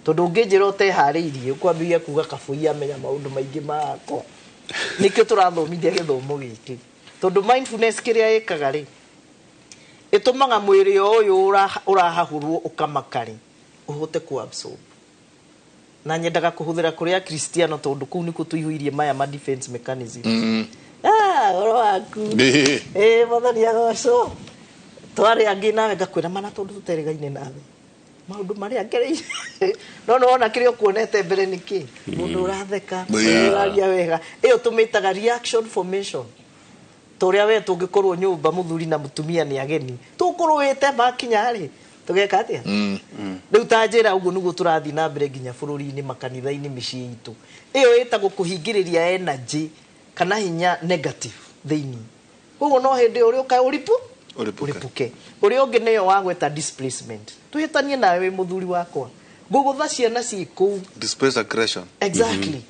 tondũ ũngĩnjĩra ũteharĩirie ũkwambĩrĩria kuga kabũi amenya maũndũ maingĩ makwa. Nĩkĩo tũrathomithia gĩthomo gĩkĩ, tondũ mindfulness kĩrĩa ĩkaga rĩ, ĩtũmaga mwĩrĩ o ũyũ ũrahahũrwo ũkamaka rĩ, ũhote ku absorb. Na nyendaga kũhũthĩra kũrĩ akristiano, tondũ kũu nĩkuo tũihũirie maya ma defense mechanism. Ah, ũhoro waku? Ĩ mwathani agocwo. Twarĩ angĩ nawe ngakwĩra mana, tondũ tũteregaine nawe maũndũ marĩa ngereire, no nĩ wona kĩrĩa ũkuonete mbere nĩ kĩ, mũndũ ũratheka, mũndũ ũraria wega. Ĩyo tũmĩtaga reaction formation. Ta ũrĩa we tũngĩkorwo nyũmba mũthuri na mũtumia nĩ ageni, tũkũrũĩte makinya rĩ, tũgeka atĩa? Rĩu ta njĩra ũguo nĩguo tũrathiĩ na mbere nginya bũrũri-inĩ, makanitha-inĩ, mĩciĩ itũ. Ĩyo ĩtagwo kũhingĩrĩria energy kana hinya negative thĩinĩ. Koguo no hĩndĩ ũrĩa ũka ũripu Ũripũke. Ũripũke. Ũrĩa ũngĩ nĩyo wagweta displacement, twĩhĩtanie nawe wĩ mũthuri wakwa, ngũgũtha ciana ciĩ kũu. Displace aggression. Exactly.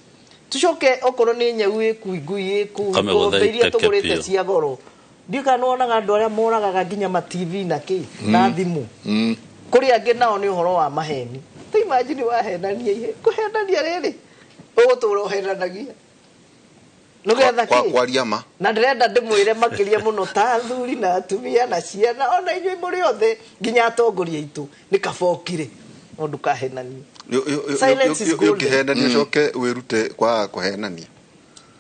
Tucoke okorwo nĩ nyau ĩku, ngui ĩku, Ũkamĩgũtha ng'ombe iria iteke tũgũrĩte biũ. cia goro. Ndiũĩ kana nĩwonaga andũ arĩa moragaga nginya ma TV na kĩ na thimũ. Kũrĩ angĩ nao nĩ ũhoro wa maheni. Ta imagine wahenania ihe kũhenania rĩrĩ, ũgũtũra ũhenanagia nĩgetha Kwa kĩ? kwaria ma. Na ndĩrenda ndĩmwĩre makĩria mũno ta athuri na atumia na ciana, ona inyuĩ mũrĩ othe, nginya atongoria aitũ, nĩ kaba ũkire no ndũkahenanie. Silence is golden. Ũngĩhenania ũcoke wĩrute kwaga kũhenania.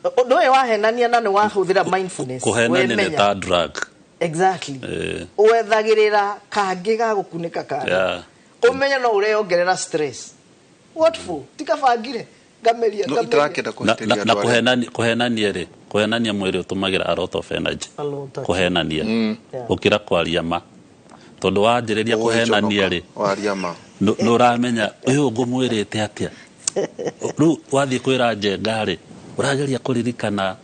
Ũndũ ũyũ wahenania na nĩ wahũthĩra mindfulness, Kũhenania nĩ wemenya. ta drug. Exactly. Eh. Wethagĩrĩra kangĩ ga gũkunĩka kando, ũmenye no ũreyongerera stress. What for? Tikabangire ngameria No ngameria. itarakĩenda Na, kũhĩtĩria na, na andũ arĩa kũhenania rĩ, kũhenania mwĩrĩ ũtũmagĩra a lot of energy. A lot of- Kũhenania Yeah. gũkĩra kwaria ma, tondũ wanjĩrĩria kũhenania rĩ, waria ma nĩ ũramenya ũyũ ngũmwĩrĩte atĩa. Rĩu wathiĩ kwĩra njenga rĩ, ũrageria kũririkana,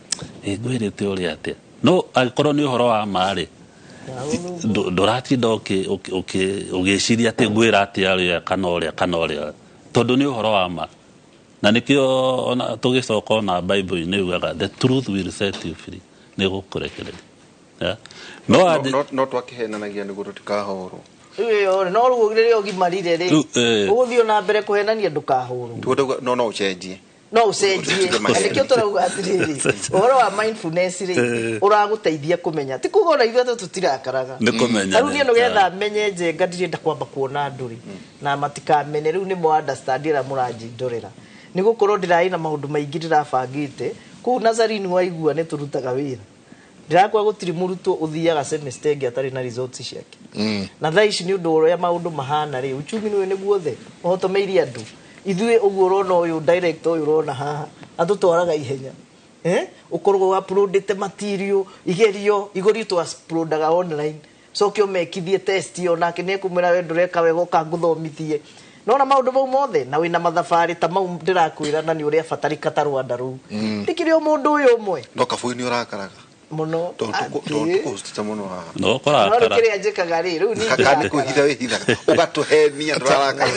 "Ĩ, ngwĩrĩte ũrĩa atĩa?" No angĩkorwo nĩ ũhoro wa ma rĩ, ndũratinda ũgĩciria atĩ ngwĩra atĩa ũrĩa kana ũrĩa kana ũrĩa, tondũ nĩ ũhoro wa ma. Na nĩkĩo ona tũgĩcoka ona Bible-inĩ yugaga the truth will set you free, nĩ gũkũrekereria. Yeah. No No twakĩhenanagia nĩguo tũtikahũrwo. Rĩu no rĩu rĩrĩa ũgimarire rĩ, Rĩu, eh. ũgũthiĩ na mbere kũhenania ndũkahũrwo. Tiguo ndauga no ũcenjie. No ũcenjie. Ũtige Na nĩkĩo tũrauga atĩrĩrĩ, ũhoro wa mindfulness rĩ, ũragũteithia kũmenya ti kuga ona ithuĩ atĩ tũtirakaraga. Nĩ kũmenya. Ta rĩu niĩ nĩgetha menye Njenga ndirenda kwamba kuona andũ rĩ, na matikamene rĩu nĩmo understand ĩrĩa mũranjindorera, nĩ gũkorwo ndĩrarĩ na maũndũ maingĩ ndĩrabangĩte kũu Nazarini. Waigua nĩ tũrutaga wĩra, ndirakwa gũtirĩ mũrutwo ũthiaga semester ĩngĩ atarĩ na results ciake. Na thaa ici nĩ ũndũ ũrĩa maũndũ mahana rĩ, uchumi nĩwe nĩ guothe ũhotomeirie andũ ithuĩ. Ũguo ũrona ũyũ director ũyũ ũrona haha atũtwaraga ihenya, ũkorwo uploadĩte material, igerio igorio tũ uploadaga online, coke ũmekithie test ĩyo, nake nĩ ekũmwĩra we ndũreka wega, ũka ngũthomithie. Nona maũndũ mau mothe na wĩna mathabarĩ ta mau ndĩrakwĩra, na nĩ ũrĩa batarĩka ta Rwanda rũu ndĩkĩrĩ o mũndũ ũyũ ũmwe. No kabui nĩ ũrakaraga. Mũno. Tondũ Atĩ. tũkũhostĩte mũno haha. No No rĩu kũrakara. kĩrĩa njĩkaga rĩ, rĩu niĩ Kana nĩ ndirakara. kwĩhitha wĩhithaga ũgatũhenia ndũrarakara.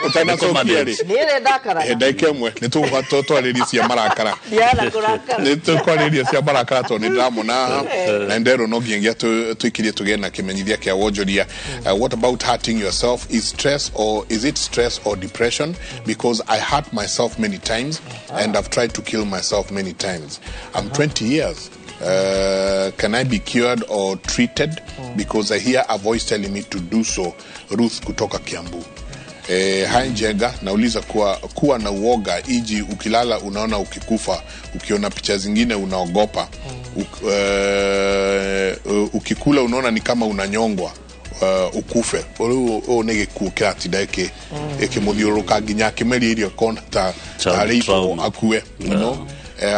Ũtanacokia rĩ, Niĩ rĩ ndakaraga. Ndagĩka ĩmwe nĩ tũgũka twarĩrie cia marakara. Ndiana kũrakara. Nĩ tũkwarĩria cia marakara tondũ nĩ ndĩramona haha na nderwo no nginyagia tũikirie tũgĩe na kĩmenyithia kĩa wonjoria. What about hurting yourself? Is stress or is it stress or depression? Because I hurt myself many times and I've tried to kill myself many times. I'm 20 years. Can I be cured or treated? Because I hear a voice telling me to do so. Ruth kutoka Kiambu. Hai Njenga, nauliza kuwa na uoga iji ukilala unaona ukikufa, ukiona picha zingine unaogopa. Ukikula unaona ni kama unanyongwa, ukufe. Rĩu ũũ nĩ gĩkuũ kĩratinda ĩkĩmũthiũrũrũka nginya akĩmeria irio akona ta Child tarĩ itũgũ trauma. akue.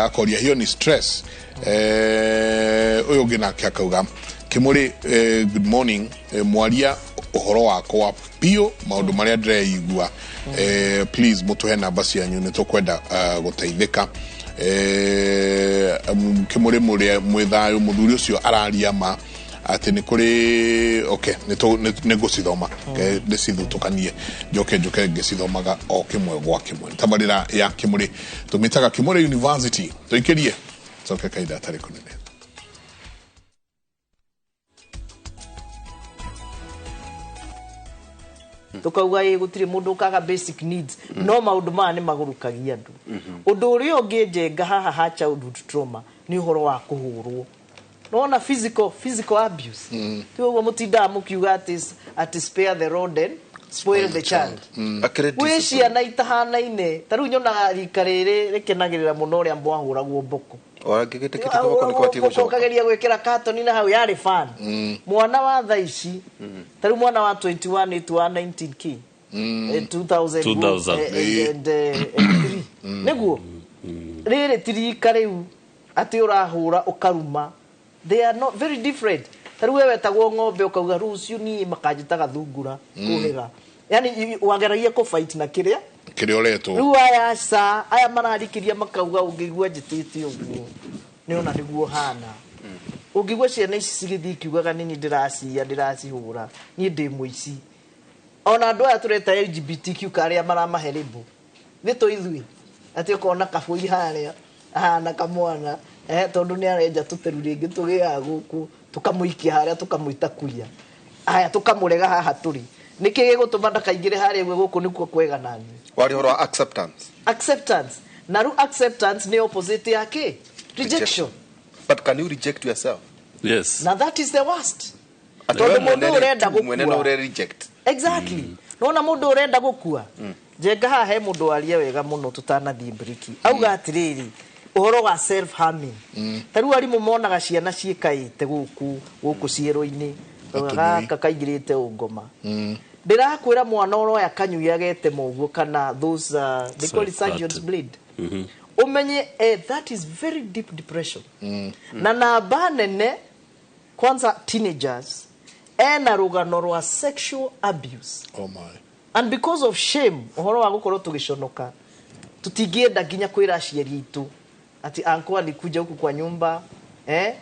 Akoria hiyo ni stress. Ũyũ ũngĩ nake akauga, Kĩmũrĩ, good morning. Mwaria ũhoro wakwa biũ, maũndũ marĩa ndĩreigua. Please mũtũhe namba cianyu, nĩ tũkwenda gũteithĩka. Kĩmũrĩ, mũrĩa mwĩ thayũ, mũthuri ũcio araria ma atĩ nĩ kũrĩ. Okay, nĩ ngũcithoma. Ndĩcithutũkanie, njoke njoke ngĩcithomaga o kĩmwe gwa kĩmwe. Tabarĩra ya Kĩmũrĩ tũmĩtaga Kĩmũrĩ University. Tũikĩrie coke kahinda atarĩ kũnene. Tukauga ĩ gũtirĩ mũndũ ũkaga basic needs, no maũndũ maya nĩ magũrũkagia andũ. Ũndũ ũrĩa ũngĩ Njenga haha ha childhood trauma nĩ ũhoro wa kũhũrwo, nona physical abuse. Ti ũguo mũtindaga mũkiuga atĩ spare the rod and spoil the child. Akĩrĩ Gwĩ discipline. ciana itahanaine. Ta rĩu nyonaga rika rĩrĩ rĩkenagĩrĩra mũno ũrĩa mwahũragwo mboko. Orangĩgĩtĩkĩtĩ nĩ kwatiĩ gũcoka. Ũkageria gwĩkĩra katoni na hau yarĩ fan. Mwana wa thaa ici, ta rĩu mwana wa 21 8 wa 19 k 2000 2000. And three. Nĩguo rĩrĩ ti rika rĩu atĩ ũrahũra ũkaruma. They are not very different. Ta rĩu we wetagwo ng'ombe, ũkauga rũciũ niĩ makanjĩtaga thungura kũhĩga, yani wageragia kũ fight na kĩrĩa kĩrĩa ũretwo. Rĩu aya aca, aya mararikĩria makauga ũngĩigua njĩtĩte ũguo nĩ ona nĩguo hana. Ũngĩigua ciana ici cigĩthiĩ ikiugaga nini ndĩraciya, ndĩracihũra, niĩ ndĩ mũici. Ona andũ aya tũreta LGBTQ karĩa maramahe rĩmbo nĩ tũ ithuĩ atĩ ũkona kabũi harĩa ahana kamwana, tondũ nĩ arenja tũteru rĩngĩ tũgĩaga gũkũ, tũkamũikia harĩa, tũkamwĩta kuria aya, tũkamũrega haha tũrĩ. Nĩkĩ gĩgũtũma ndakaingĩre harĩa ũguo? Gũkũ nĩkuo kwega nani. Wari ũhoro wa acceptance. Acceptance. Na rĩu acceptance nĩ opposite ya kĩ? Rejection. But can you reject yourself? Yes. Na that is the worst. Atĩ Tondũ we mũndũ mwene rĩ, ũrenda tu mwene no gũkua. ũre reject. Exactly. Nona mũndũ ũrenda gũkua, Njenga, haha he mũndũ waria wega mũno tũtanathiĩ mbriki, auga atĩrĩrĩ, ũhoro wa self harming. Ta rĩu arimũ monaga ciana ciĩkaĩte gũkũ gũkũ ciero-inĩ. Atũnyui. Gaka kaingĩrĩte ũngoma, ndĩrakwĩra mwana ũroya kanyui agete ũguo kana those, they call it surgeon's blade. Ũmenye that is very deep depression. Na namba nene kwanza teenagers ena rũgano rwa sexual abuse. Oh my. And because of shame, ũhoro wa gũkorwo tũgĩconoka, tũtingĩenda nginya kwĩra aciari aitũ ati anko alikuja huku kwa nyumba,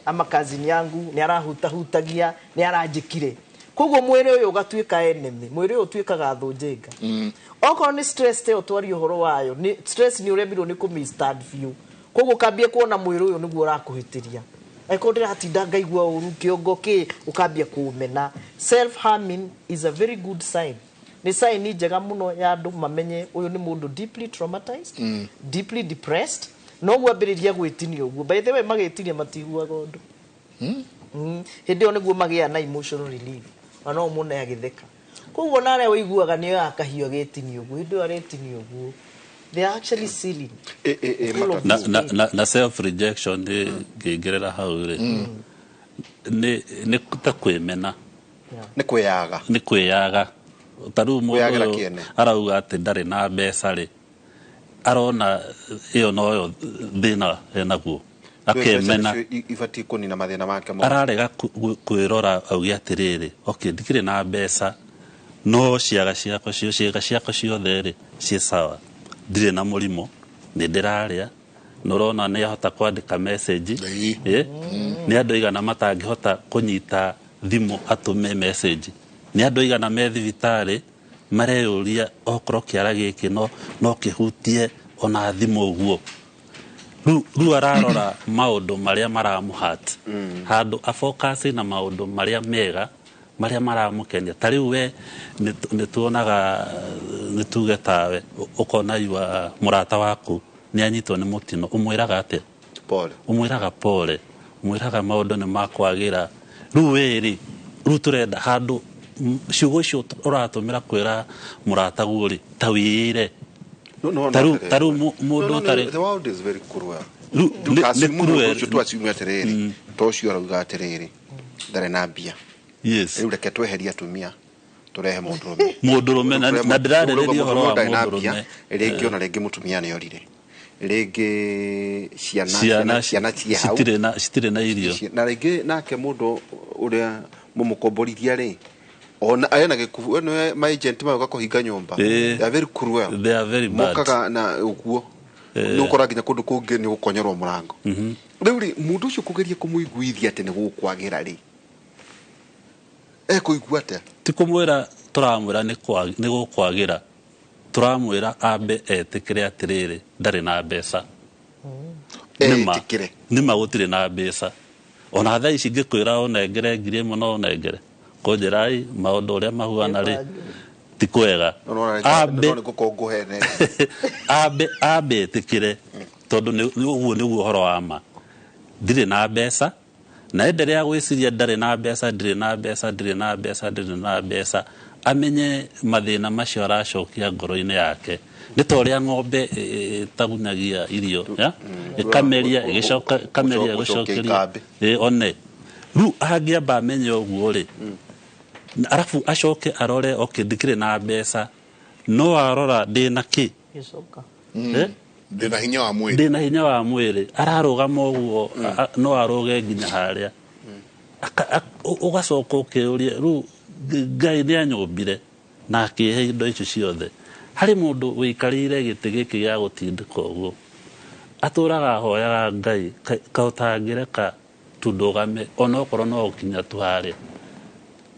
ama kazini yangu nĩ arahutahutagia, nĩ aranjĩkire. Koguo mwĩrĩ ũyũ ũgatuĩka enemy, mwĩrĩ ũyũ ũtuĩkaga thũ njĩnga. Okorwo nĩ stress te ũtwarie ũhoro wayo, nĩ stress nĩ ũremirwo nĩ kũmĩ biũ. Koguo ũkambia kuona mwĩrĩ ũyũ nĩguo ũrakũhĩtĩria. Angĩkorwo ndĩratinda ngaigua ũru kĩongo kĩ, ũkambia kũũmena. Self harming is a very good sign. Nĩ sign njega mũno ya andũ mamenye ũyũ nĩ mũndũ deeply traumatized, deeply depressed. Noguo ambĩrĩria gwĩtinia ũguo. By the way, magĩtinia matiguaga ũndũ. Hĩndĩ ĩyo nĩguo magĩa na emotional relief. Na no mũne agĩtheka. Koguo na arĩa ũiguaga nĩ oyaga kahiũ agĩtinia ũguo, hĩndĩ ĩyo aretinia ũguo, they are actually sealing. Full of Na self rejection nĩ ngĩingĩrĩra hau rĩ, nĩ ta kwĩmena. Nĩ kwĩyaga. Nĩ kwĩyaga. Ta rĩu mũndũ Kwĩyagĩra ũyũ kĩene. arauga atĩ ndarĩ na mbeca rĩ, arona ĩyo noyo thĩna enaguo, akemena. Ibatiĩ kũnina mathĩna make mothe. Ararega kwĩrora auge atĩrĩrĩ, okay, ndikĩrĩ na mbeca, no ciaga ciakwa cio ciĩga ciakwa ciothe rĩ ciĩ sawa, ndirĩ na mũrimũ, nĩ ndĩrarĩa, nĩ ũrona nĩ ahota kwandĩka message. Ĩĩ. Nĩ andũ aigana matangĩhota kũnyita thimũ atũme message? Nĩ andũ aigana me thibitarĩ mareyũria okorwo kĩara gĩkĩ no kĩhutie ona thimũ ũguo? Rĩu ararora maũndũ marĩa maramũhat handũ afocus na maũndũ marĩa mega marĩa maramũkenia. Ta rĩu we nĩ tuonaga, nĩ tuge tawe ũkona yua mũrata waku nĩ anyitwo nĩ mũtino, ũmwĩraga atĩa? Pole. Ũmwĩraga pole, ũmwĩraga maũndũ nĩ makwagĩra. Rĩu we rĩ, rĩu tũrenda handũ ciugo icio ũratũmĩra kwĩra mũrataguo rĩ, ta wĩĩre. No, Ta rĩu mũndũ ũtarĩ The world is very cruel. Rĩu nĩ cruel. Ũcio twassume atĩrĩrĩ, to ũcio arauga atĩrĩrĩ ndarĩ na mbia. Rĩu reke tweherie atumia, tũrehe mũndũrũme. Mũndũrũme, na ndĩrarĩrĩria ũhoro wa Mũndũrũme ndarĩ na mbia, mũndũrũme. Rĩngĩ ona rĩngĩ mũtumia nĩ orire, rĩngĩ ciana ciana ciana ciĩ hau citirĩ na irio. Na rĩngĩ nake mũndũ ũrĩa mũmũkomborithia rĩ, ona ena gĩkubu ĩno ma agent magoka kũhinga nyũmba. They are very cruel. They are very bad. Mokaga na ũguo nĩ ũkora nginya kũndũ kũngĩ nĩ gũkonyorwo mũrango. Rĩu rĩ, mũndũ ũcio kũgeria kũmũiguithia atĩ nĩ gũkwagĩra rĩ, ekũigua atĩa? Ti kũmwĩra tũramwĩra nĩ gũkwagĩra, tũramwĩra ambe etĩkĩre atĩrĩrĩ, ndarĩ na mbeca. Nĩma. Etĩkĩre. Nĩma gũtirĩ na mbeca. Ona thaa ici ngĩkwĩra ũnengere 1000 no ũnengere, kũnjĩra ai maũndũ ũrĩa mahuana rĩ ti kwega. Ambe No nĩ gũkongũhene. Ambe ĩtĩkĩre, tondũ nĩ ũguo nĩguo ũhoro wa ma, ndirĩ na mbeca. Na endelea gwĩciria ndarĩ na mbeca, ndirĩ na mbeca, ndirĩ na mbeca, ndirĩ na mbeca, amenye mathĩna macio aracokia ngoro-inĩ yake nĩ ta ũrĩa ng'ombe ĩtagunyagia irio ya? Ĩkameria, ĩgĩcoka ĩkameria, gũcokia ĩgĩcokeria ikambĩ. One rĩu angĩamba amenye ũguo rĩ, arabu acoke arore, okay, ndikĩrĩ na mbeca, no arora ndĩna kĩ? Gĩcoka. Eh? Ndĩna hinya wa mwĩrĩ. Ndĩna hinya wa mwĩrĩ, ararũgama ũguo, no arũge nginya harĩa. Ũgacoka ũkĩũria rĩu Ngai nĩ anyũmbire na akĩhe indo icio ciothe. Harĩ mũndũ wĩikarĩire gĩtĩ gĩkĩ gĩa gũtindĩka ũguo, atũraga ahoyaga Ngai kaũtangĩreka tu ndũgame, onokorwo no ũkinya tu harĩa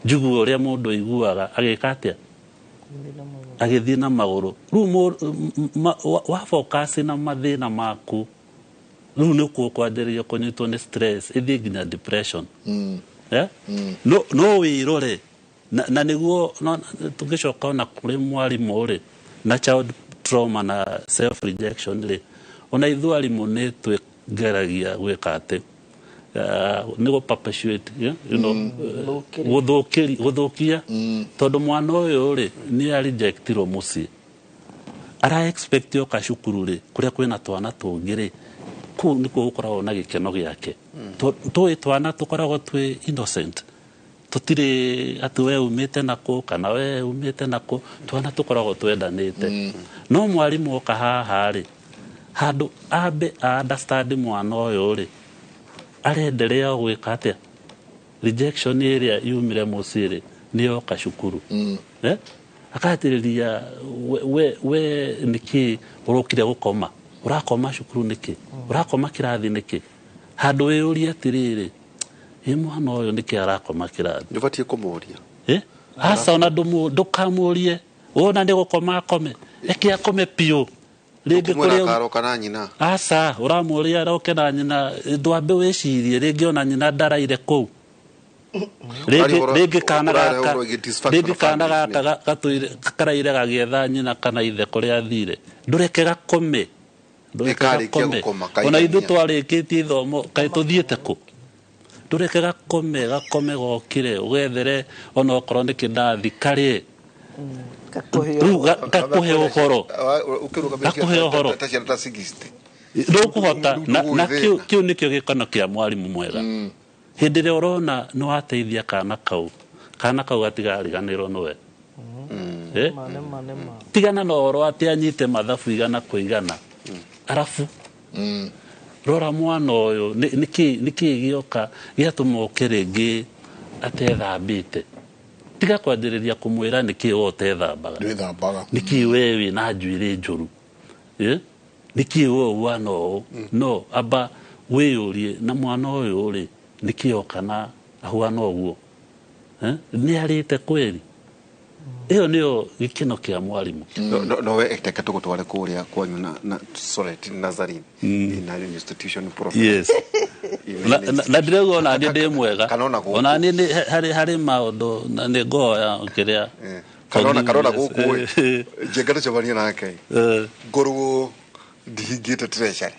njigue ũrĩa mũndũ aiguaga agĩka atĩa, agĩthiĩ na magũrũ. Rĩu wa focus na mathĩna maku, rĩu nĩ kwanjĩrĩria kũnyitwo nĩ stress, ĩthiĩ nginya depression. Eh? No wĩrore na nĩguo no, tũngĩcoka ona kũrĩ mwarimũ rĩ, na child trauma na self rejection rĩ, ona ithuĩ arimũ nĩ twĩgeragia gwĩka atĩ nĩ gũ perpetuate, yeah? Gũthũkĩria. Gũthũkia, tondũ mwana ũyũ rĩ nĩ arejectirwo mũciĩ, ara expect oka cukuru rĩ, kũrĩa kwĩna twana tũngĩ rĩ, kũu nĩkuo gũkoragwo na gĩkeno gĩake. Tũĩ twana tũkoragwo twĩ innocent, tũtirĩ atĩ we umĩte nakũ kana we umĩte nakũ, twana tũkoragwo twendanĩte. No mwarimũ oka haha rĩ, handũ ambe a understand mwana ũyũ rĩ, arenderea gwĩka atĩa? Rejection ĩrĩa yumire mũciĩ rĩ, nĩ yoka cukuru. Eh? Akatĩrĩria we nĩkĩ ũrokire gũkoma, ũrakoma cukuru nĩkĩ, ũrakoma kĩrathi nĩkĩ, handũ wĩyũrie atĩrĩrĩ, ĩ mwana ũyũ nĩkĩ arakoma kĩrathi? Nĩ ũbatiĩ kũmũria. Aca ona ndũkamũrie wona nĩ gũkoma akome, reke akome piũ. Rĩngĩ Kũmwĩra kũrĩa akaroka na nyina. Aca ũramũria aroke na nyina, ndwambe wĩcirie rĩngĩ ona nyina ndaraire kũu. Rĩngĩ kana gaka, rĩngĩ kana gaka gatũire karaire gagĩetha nyina kana ithe kũrĩa athire, ndũreke gakome, ndũreke gakome. Ona ithuĩ twarĩkĩtie ithomo kaĩ tũthiĩte kũ? Ndũreke gakome, gakome gokire ũgethere ona okorwo nĩ kĩndathi karĩe. Rĩu gakũhe ũhoro, gakũhe ũhoro ndũkũhota. Na kĩu nĩkĩo gĩkeno kĩa mwarimũ mwega. Hĩndĩ ĩrĩa ũrona nĩ wateithia kana kau, kana kau gatigariganĩrwo nĩwe. Tigana na ũhoro atĩ anyite mathabu igana kwa igana, arabu rora mwana ũyũ nĩkĩ gĩoka gĩatũma ũke rĩngĩ atethambĩte. Tiga kwanjĩrĩria kũmwĩra nĩkĩ we ũtethambaga, nĩkĩ we wĩna njuĩrĩ njũru, nĩkĩ we ũhuana ũũ. No amba wĩyũrie na mwana ũyũ rĩ nĩkĩ oka na ahuana ũguo, nĩ arĩte kweri? Ĩyo nĩyo gĩkeno kĩa mwarimũ. No we reke tũgũtware kũrĩa kwanyu na sorry Nazarene in an institution prof. Yes. Na ndĩrauga ona niĩ ndĩ mwega, ona niĩ harĩ maũndũ na nĩ ngoya kĩrĩa karona gũkũ ĩ njenga tũcemanie nake ngorwo ndihingĩte treasury.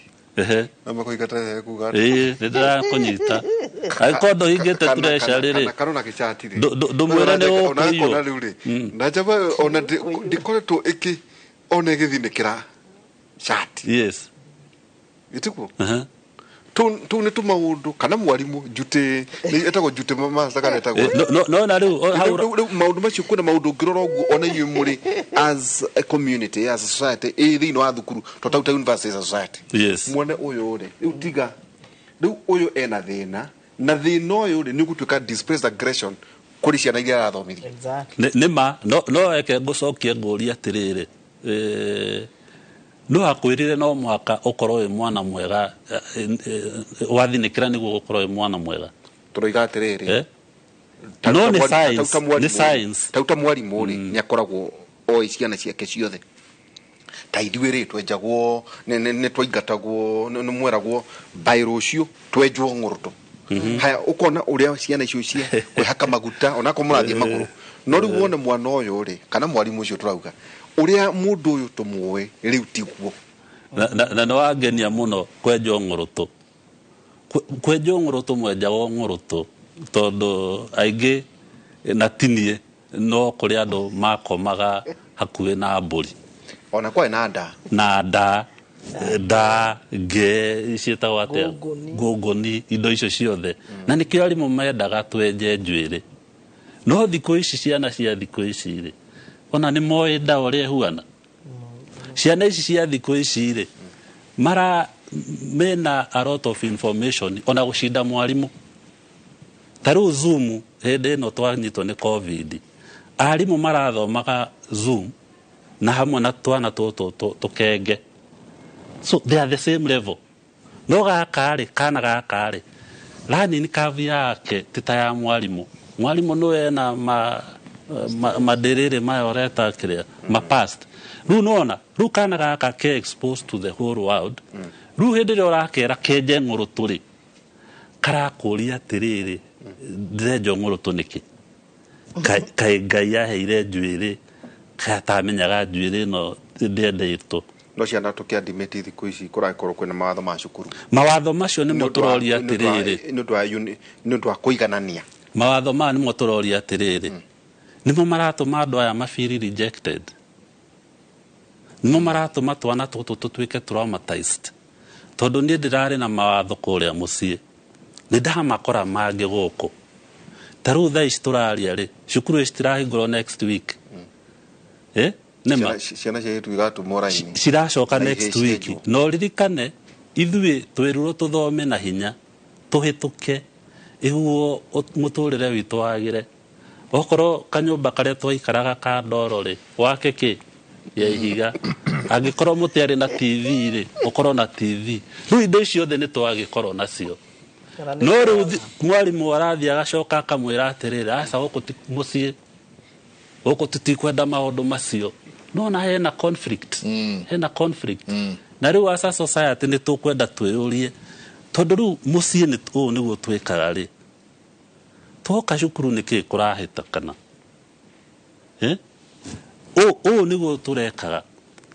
Na makoiga treasury kuga ĩ nĩ ndĩrakũnyita angĩkorwo ndũhingĩte treasury rĩ, karona gĩcati rĩ ndũmwĩre nĩ ũkũiywo rĩu rĩ na njamba ona ndikoretwo ĩkĩ ona ĩgĩthinĩkĩra cati. Yes. Ĩtiguo tũu nĩ tũmaũndũ kana mwarimũ njute ĩtagwo njute master kana ĩtagwo no na rĩu rĩu maũndũ macio kwĩna maũndũ ũngĩrora ũguo ona inyuĩ mũrĩ as a community, as a society ĩ thĩinĩ wa thukuru to ta university as a society. Yes. Mwone ũyũ rĩ rĩu tiga rĩu ũyũ ena thĩna na thĩna ũyũ rĩ nĩ ũgũtuĩka displaced aggression kũrĩ ciana iria arathomithia. Nĩ ma no eke ngũcokie ngũrie atĩrĩrĩ, no akwĩrire no mũhaka ũkorwo wĩ mwana mwega wathinĩkĩra nĩguo ũkorwo wĩ mwana mwega. Tũroiga atĩrĩrĩ, no nĩ science, nĩ science. Tauta mwarimũ rĩ nĩ akoragwo oĩ ciana ciake ciothe. Ta ithuĩ rĩ twenjagwo nĩ twaingatagwo nĩ mweragwo by rũciũ twenjwo ng'ũrũtũ. Haya ũkona ũrĩa ciana icio cia kwĩhaka maguta onakorwo mũrathiĩ magũrũ, no rĩu wone mwana ũyũ rĩ kana mwarimũ ũcio tũrauga ũrĩa mũndũ ũyũ tũmũĩ rĩu tiguo. Na nĩ wangenia mũno kwenjwo ng'ũrũtũ. Kwenjwo ng'ũrũtũ mwenjagwo ng'ũrũtũ tondũ aingĩ na tinie no kũrĩ andũ makomaga hakuhĩ na mbũri. Ona kwarĩ na nda. Na nda, nda, nge, ciĩtagwo atĩa? Ngũngũni, indo icio ciothe. Na nĩkĩo arimũ mendaga twenje njuĩrĩ. No thikũ ici ciana cia thikũ ici rĩ ona nĩ moĩ nda ũrĩa ĩhuana. Ciana ici cia thikũ ici rĩ mara mena a lot of information ona gũcinda mwarimũ. Ta rĩu Zoom hĩndĩ ĩno twanyitwo nĩ COVID, arimũ marathomaga Zoom na hamwe na twana tũtũ tũkenge, so they are the same level. No gaka rĩ, kana gaka rĩ, learning curve yake ti ta ya mwarimũ. Mwarimũ nĩwe ena maderere maya ũreta kĩrĩa ma past. Rĩu nĩwona rĩu kana gaka ke exposed to the whole world. Rĩu hĩndĩ ĩrĩa ũrakera kenje ng'ũrũtũ rĩ, karakũria atĩrĩrĩ, ndĩrenjwo ng'ũrũtũ nĩkĩ? Kaĩ Ngai aheire njuĩrĩ, kaĩ atamenyaga njuĩrĩ ĩno ndĩendetwo. No ciana tũkĩadimĩti thikũ ici kũrakorwo kwĩna mawatho ma cukuru. Mawatho macio nĩmo tũroria atĩrĩrĩ, nĩ ũndũ wa kũiganania. Mawatho maya nĩmo tũroria atĩrĩrĩ, nĩmo maratũma andũ aya mafeel rejected, nĩmo maratũma twana tũtũ tũtuĩke traumatized. Tondũ niĩ ndĩrarĩ na mawatho kũrĩa mũciĩ, nĩ ndamakora mangĩ gũkũ. Ta rĩu thaa ici tũraria rĩ, cukuru ici citirahingũrwo next week. Nĩma ciana ciaitu igatũmwo raini ciracoka next week. No ririkane ithuĩ twĩrirwo tũthome na hinya, tũhĩtũke iguo mũtũrĩre witũ wagĩre. Okorwo kanyũmba karĩa twaikaraga ka ndoro rĩ, wake kĩ ya ihiga, angĩkorwo mũtiarĩ na TV rĩ, ũkorwo na TV. Rĩu indo icio ciothe nĩ twagĩkorwo nacio. No rĩu mwarimũ arathiĩ agacoka akamwĩra atĩrĩrĩ, aca gũkũ ti mũciĩ. Gũkũ tũtikwenda maũndũ macio. Nona hena conflict. Hena conflict. Na rĩu as a society nĩ tũkwenda twĩyũrie, tondũ rĩu mũciĩ nĩ ũũ nĩguo twĩkaga rĩ, twoka cukuru nĩkĩ kũrahĩtũkana? Eh? Ũũ nĩguo tũrekaga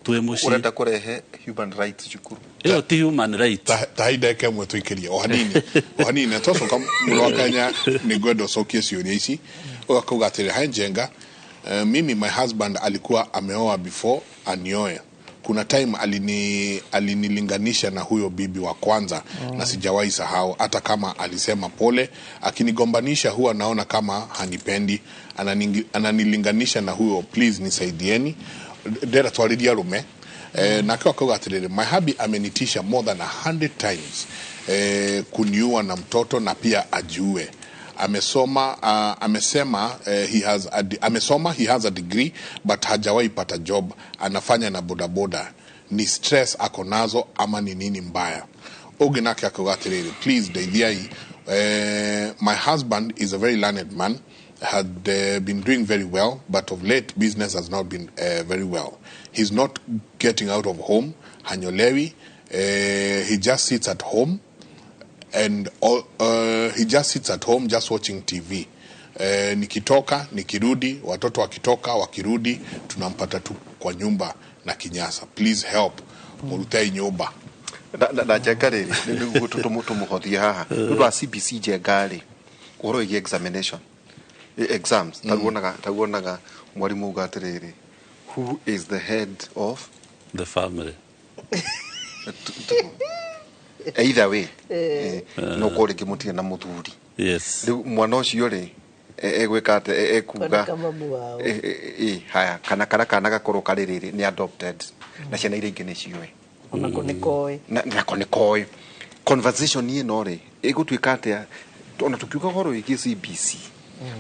twĩ mũciĩ. Ũrenda kũrehe human rights cukuru? Ĩyo ti human right. Ta hai ndagĩka ĩmwe tũikĩrie o hanini, o hanini, na twacoka mũrũ wa Kenya nĩ ngwenda ũcokie ciũria ici. Ũgakauga atĩrĩ, "Hi Njenga, mimi my husband alikuwa ameoa before anioe. Kuna time alinilinganisha na huyo bibi wa kwanza na sijawahi sahau, hata kama alisema pole. Akinigombanisha huwa naona kama hanipendi. Ananilinganisha na huyo. Please nisaidieni." Ndera twarĩria arũme. Nake akauga atĩrĩrĩ, "My hubby amenitisha more than 100 times kuniua na mtoto na pia ajiue. Amesoma, amesema he has a, amesoma, he has a degree but hajawahi pata job. Anafanya na bodaboda. Ni stress ako nazo ama ni nini mbaya?" Ũngĩ nake akauga atĩrĩrĩ, "Please ndeithiai. My husband is a very learned man, had been doing very well, but of late business has not been very well. He's not getting out of home, hanyolewi, he just sits at home and all, he just sits at home just watching TV. Nikitoka nikirudi, watoto wakitoka wakirudi, tunampata tu kwa nyumba na kinyasa. Please help, murutei nyumba." Na Njenga rĩrĩ nĩguo tũmũhothie haha nĩ ũndũ wa CBC. Njenga rĩ, ũhoro wĩgiĩ examination, exams, taguonaga mwarimũ uga atĩrĩrĩ, "Who is the head of the family?" Either way, no korwo rĩngĩ mũtirĩ na mũthuri. Rĩu mwana ũcio rĩ, egwĩka atĩ ekuga Kona mamu wao. Haya, kana kana gakorwo karĩ rĩrĩ nĩ adopted na ciana iria ingĩ nĩ ciũĩ. Onako nĩ koĩ. Nako nĩ koĩ conversation ĩno rĩ ĩgũtuĩka atĩa, ona tũkiuga ũhoro wĩgiĩ CBC,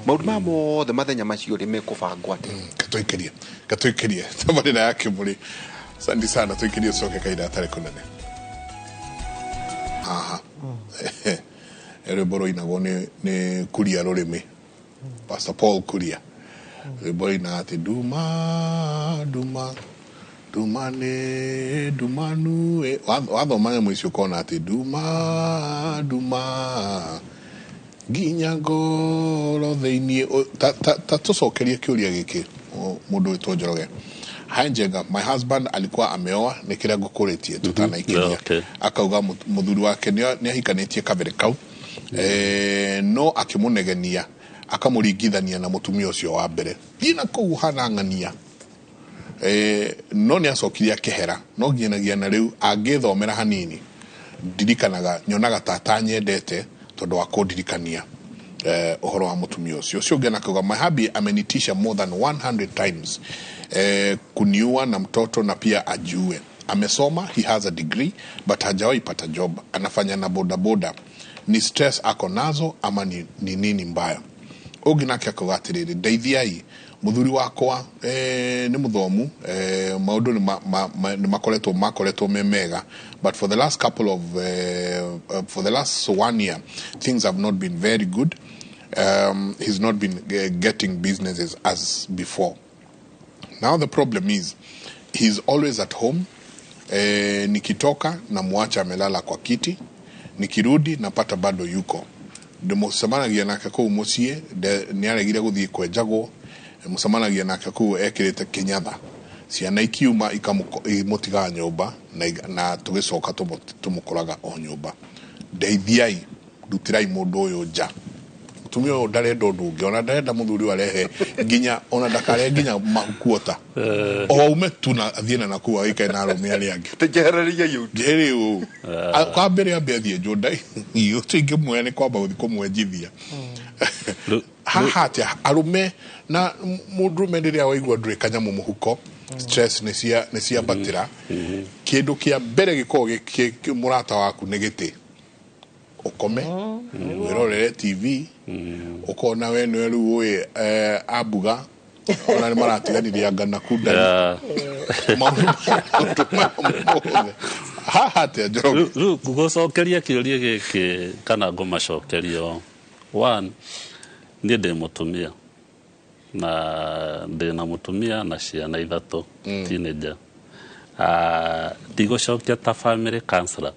maũndũ maya mothe mathenya macio rĩ mekũbangwo atĩa? Katũikĩrie, katũikĩrie tabarĩra ya Kĩmũrĩ. Asante sana, tũikĩrie, ũcoke kahinda gatarĩ kũnene haha. Rwĩmbo rũinagwo nĩ Kuria Rũrĩmĩ, Pastor Paul Kuria. Rwĩmbo rũinaga atĩ nduma nduma nduma nĩ ndumanu ĩ. Wathoma nyamũ icio ũkona atĩ nduma nduma nginya ngoro thĩiniĩ. Ta tũcokerie kĩũria gĩkĩ, mũndũ wĩtwo Njoroge. "Hi Njenga, my husband alikuwa ameoa," nĩ kĩrĩa ngũkũrĩtie tũtanaikĩria. Akauga mũthuri wake nĩ ahikanĩtie kabere kau, no akĩmũnegenia akamũringithania na mũtumia ũcio wa mbere, thiĩ na kũu hanang'ania. No nĩ acokire akĩhera, no nginyagia na rĩu angĩthomera hanini ndirikanaga, nyonaga ta atanyendete tondũ wa kũndirikania ũhoro wa mũtumia ũcio. Ũcio ũngĩ anakauga, "My hubby amenitisha more than 100 times kuniua na mtoto na pia ajiue. Amesoma, he has a degree but hajawahi pata job. Anafanya na bodaboda. Ni stress ako nazo ama ni nini mbaya?" Ũngĩ nake akauga atĩrĩrĩ, "Ndeithiai, mũthuri wakwa nĩ mũthomu, maũndũ nĩ makoretwo me mega, but for the last couple of for the last one year things have not been very good. He's not been getting businesses as before. Now the problem is he's always at home. Nikitoka namwacha amelala kwa kiti, nikirudi napata bado yuko. Ndĩmũcemanagia nake kũu mũciĩ, nĩaregire gũthiĩ kwenjagwo. Mũcemanagia nake kũu ekĩrĩte kĩnyatha. Ciana ikiuma imũtigaga nyũmba na tũgĩcoka tũmũkoraga o nyũmba. Ndeithiai, ndutirai mũndũ ũyũ nja. Mũtumia ũyũ ndarenda ũndũ ũngĩ, ona ndarenda mũthuri ũyũ arehe nginya, ona ndakarehe nginya mahukuota o aume tu na athiĩ na nakũu agĩikare na arũme arĩa angĩ." Njehereria yau. Njĩrĩ ũũ kwa mbere ambe athiĩ njũnda, ũcio ingĩmuoya nĩ kwamba gũthiĩ kũmwenjithia. Haha atĩa arũme na mũndũrũme rĩrĩa waigua ndũrĩ kanyamũ mũhuko, stress nĩ ciambatĩra, kĩndũ kĩa mbere gĩkoragwo mũrata waku nĩ gĩtĩ ũkome wĩrorere TV, ũkona we nĩwe rĩu ũĩ ambuga ona nĩ maratiganirie anga na kundani. Maũndũ maya mothe haha atĩa, Njoroge? Rĩu ngũcokeria kĩũria gĩkĩ kana ngũmacokeria o one, niĩ ndĩ mũtumia. Na ndĩna mũtumia na ciana 3 teenager. Ndigũcokia ta family counselor,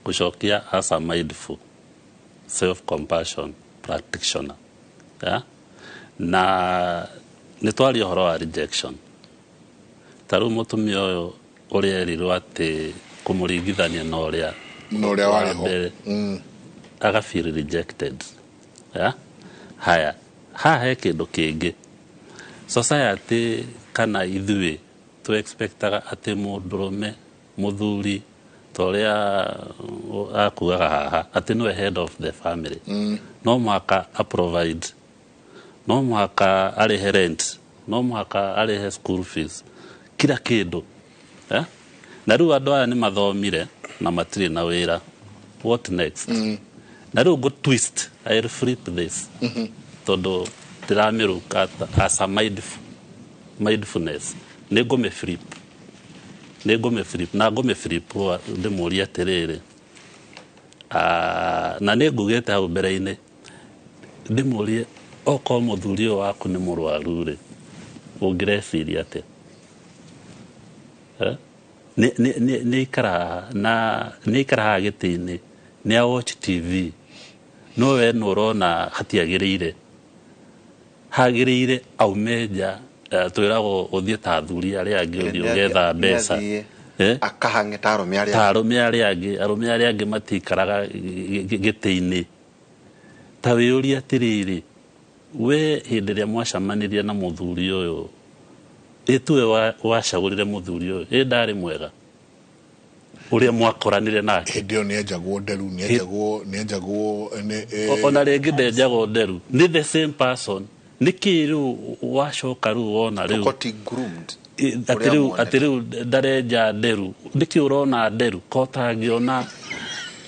gũcokia as a mindful self compassion practitioner. Yeah? Na nĩ twaria ũhoro wa rejection. Ta rĩu mũtumia ũyũ ũrĩa erirwo atĩ kũmũringithania na ũrĩa Na ũrĩa warĩ ho. Mbere, aga feel rejected. Yeah? Haya, haha he kĩndũ kĩngĩ. Society kana ithuĩ tũ expectaga atĩ mũndũrũme mũthuri ta ũrĩa akuaga haha atĩ nĩwe head of the family. No mũhaka a provide, no mũhaka arĩhe rent, no mũhaka arĩhe school fees, kila kĩndũ. Na rĩu andũ aya nĩ mathomire na matirĩ na wĩra. What next? Na rĩu ngũ twist, I'll flip this. Tondũ ndĩramĩruka as a mindfulness. Nĩ ngũmĩ flip. Nĩ ngũmĩ flip. Na ngũmĩ flip ndĩmũrie atĩrĩrĩ. Na nĩ ngugĩte hau mbere-inĩ. Ndĩmũrie okorwo mũthuri ũyũ waku nĩ mũrwaru rĩ, ũngĩreciria atĩa? Nĩ ikara haha gĩtĩ-inĩ, nĩ a watch TV, no we nĩ ũrona hatiagĩrĩire. Hagĩrĩire aume nja, twĩragwo ũthiĩ ta athuri arĩa angĩ, ũthiĩ ũgetha mbeca. Akahang'e ta arũme arĩa Ta arũme arĩa angĩ, arũme arĩa angĩ matikaraga gĩtĩ-inĩ. Ta wĩyũrie atĩrĩrĩ, we hĩndĩ ĩrĩa mwacemanirie na mũthuri ũyũ, ĩ tuwe wacagũrire mũthuri ũyũ, ĩ ndarĩ mwega ũrĩa mwakoranire nake. Hĩndĩ ĩyo nĩenjagwo nderu, nĩenjagwo Ona rĩngĩ ndenjagwo nderu, nĩ the same person. Nĩkĩ rĩu wacoka rĩu wona rĩu Tokoti groomed. Atĩ rĩu ndarenja nderu, nĩkĩ ũrona nderu? Ko ũtangĩona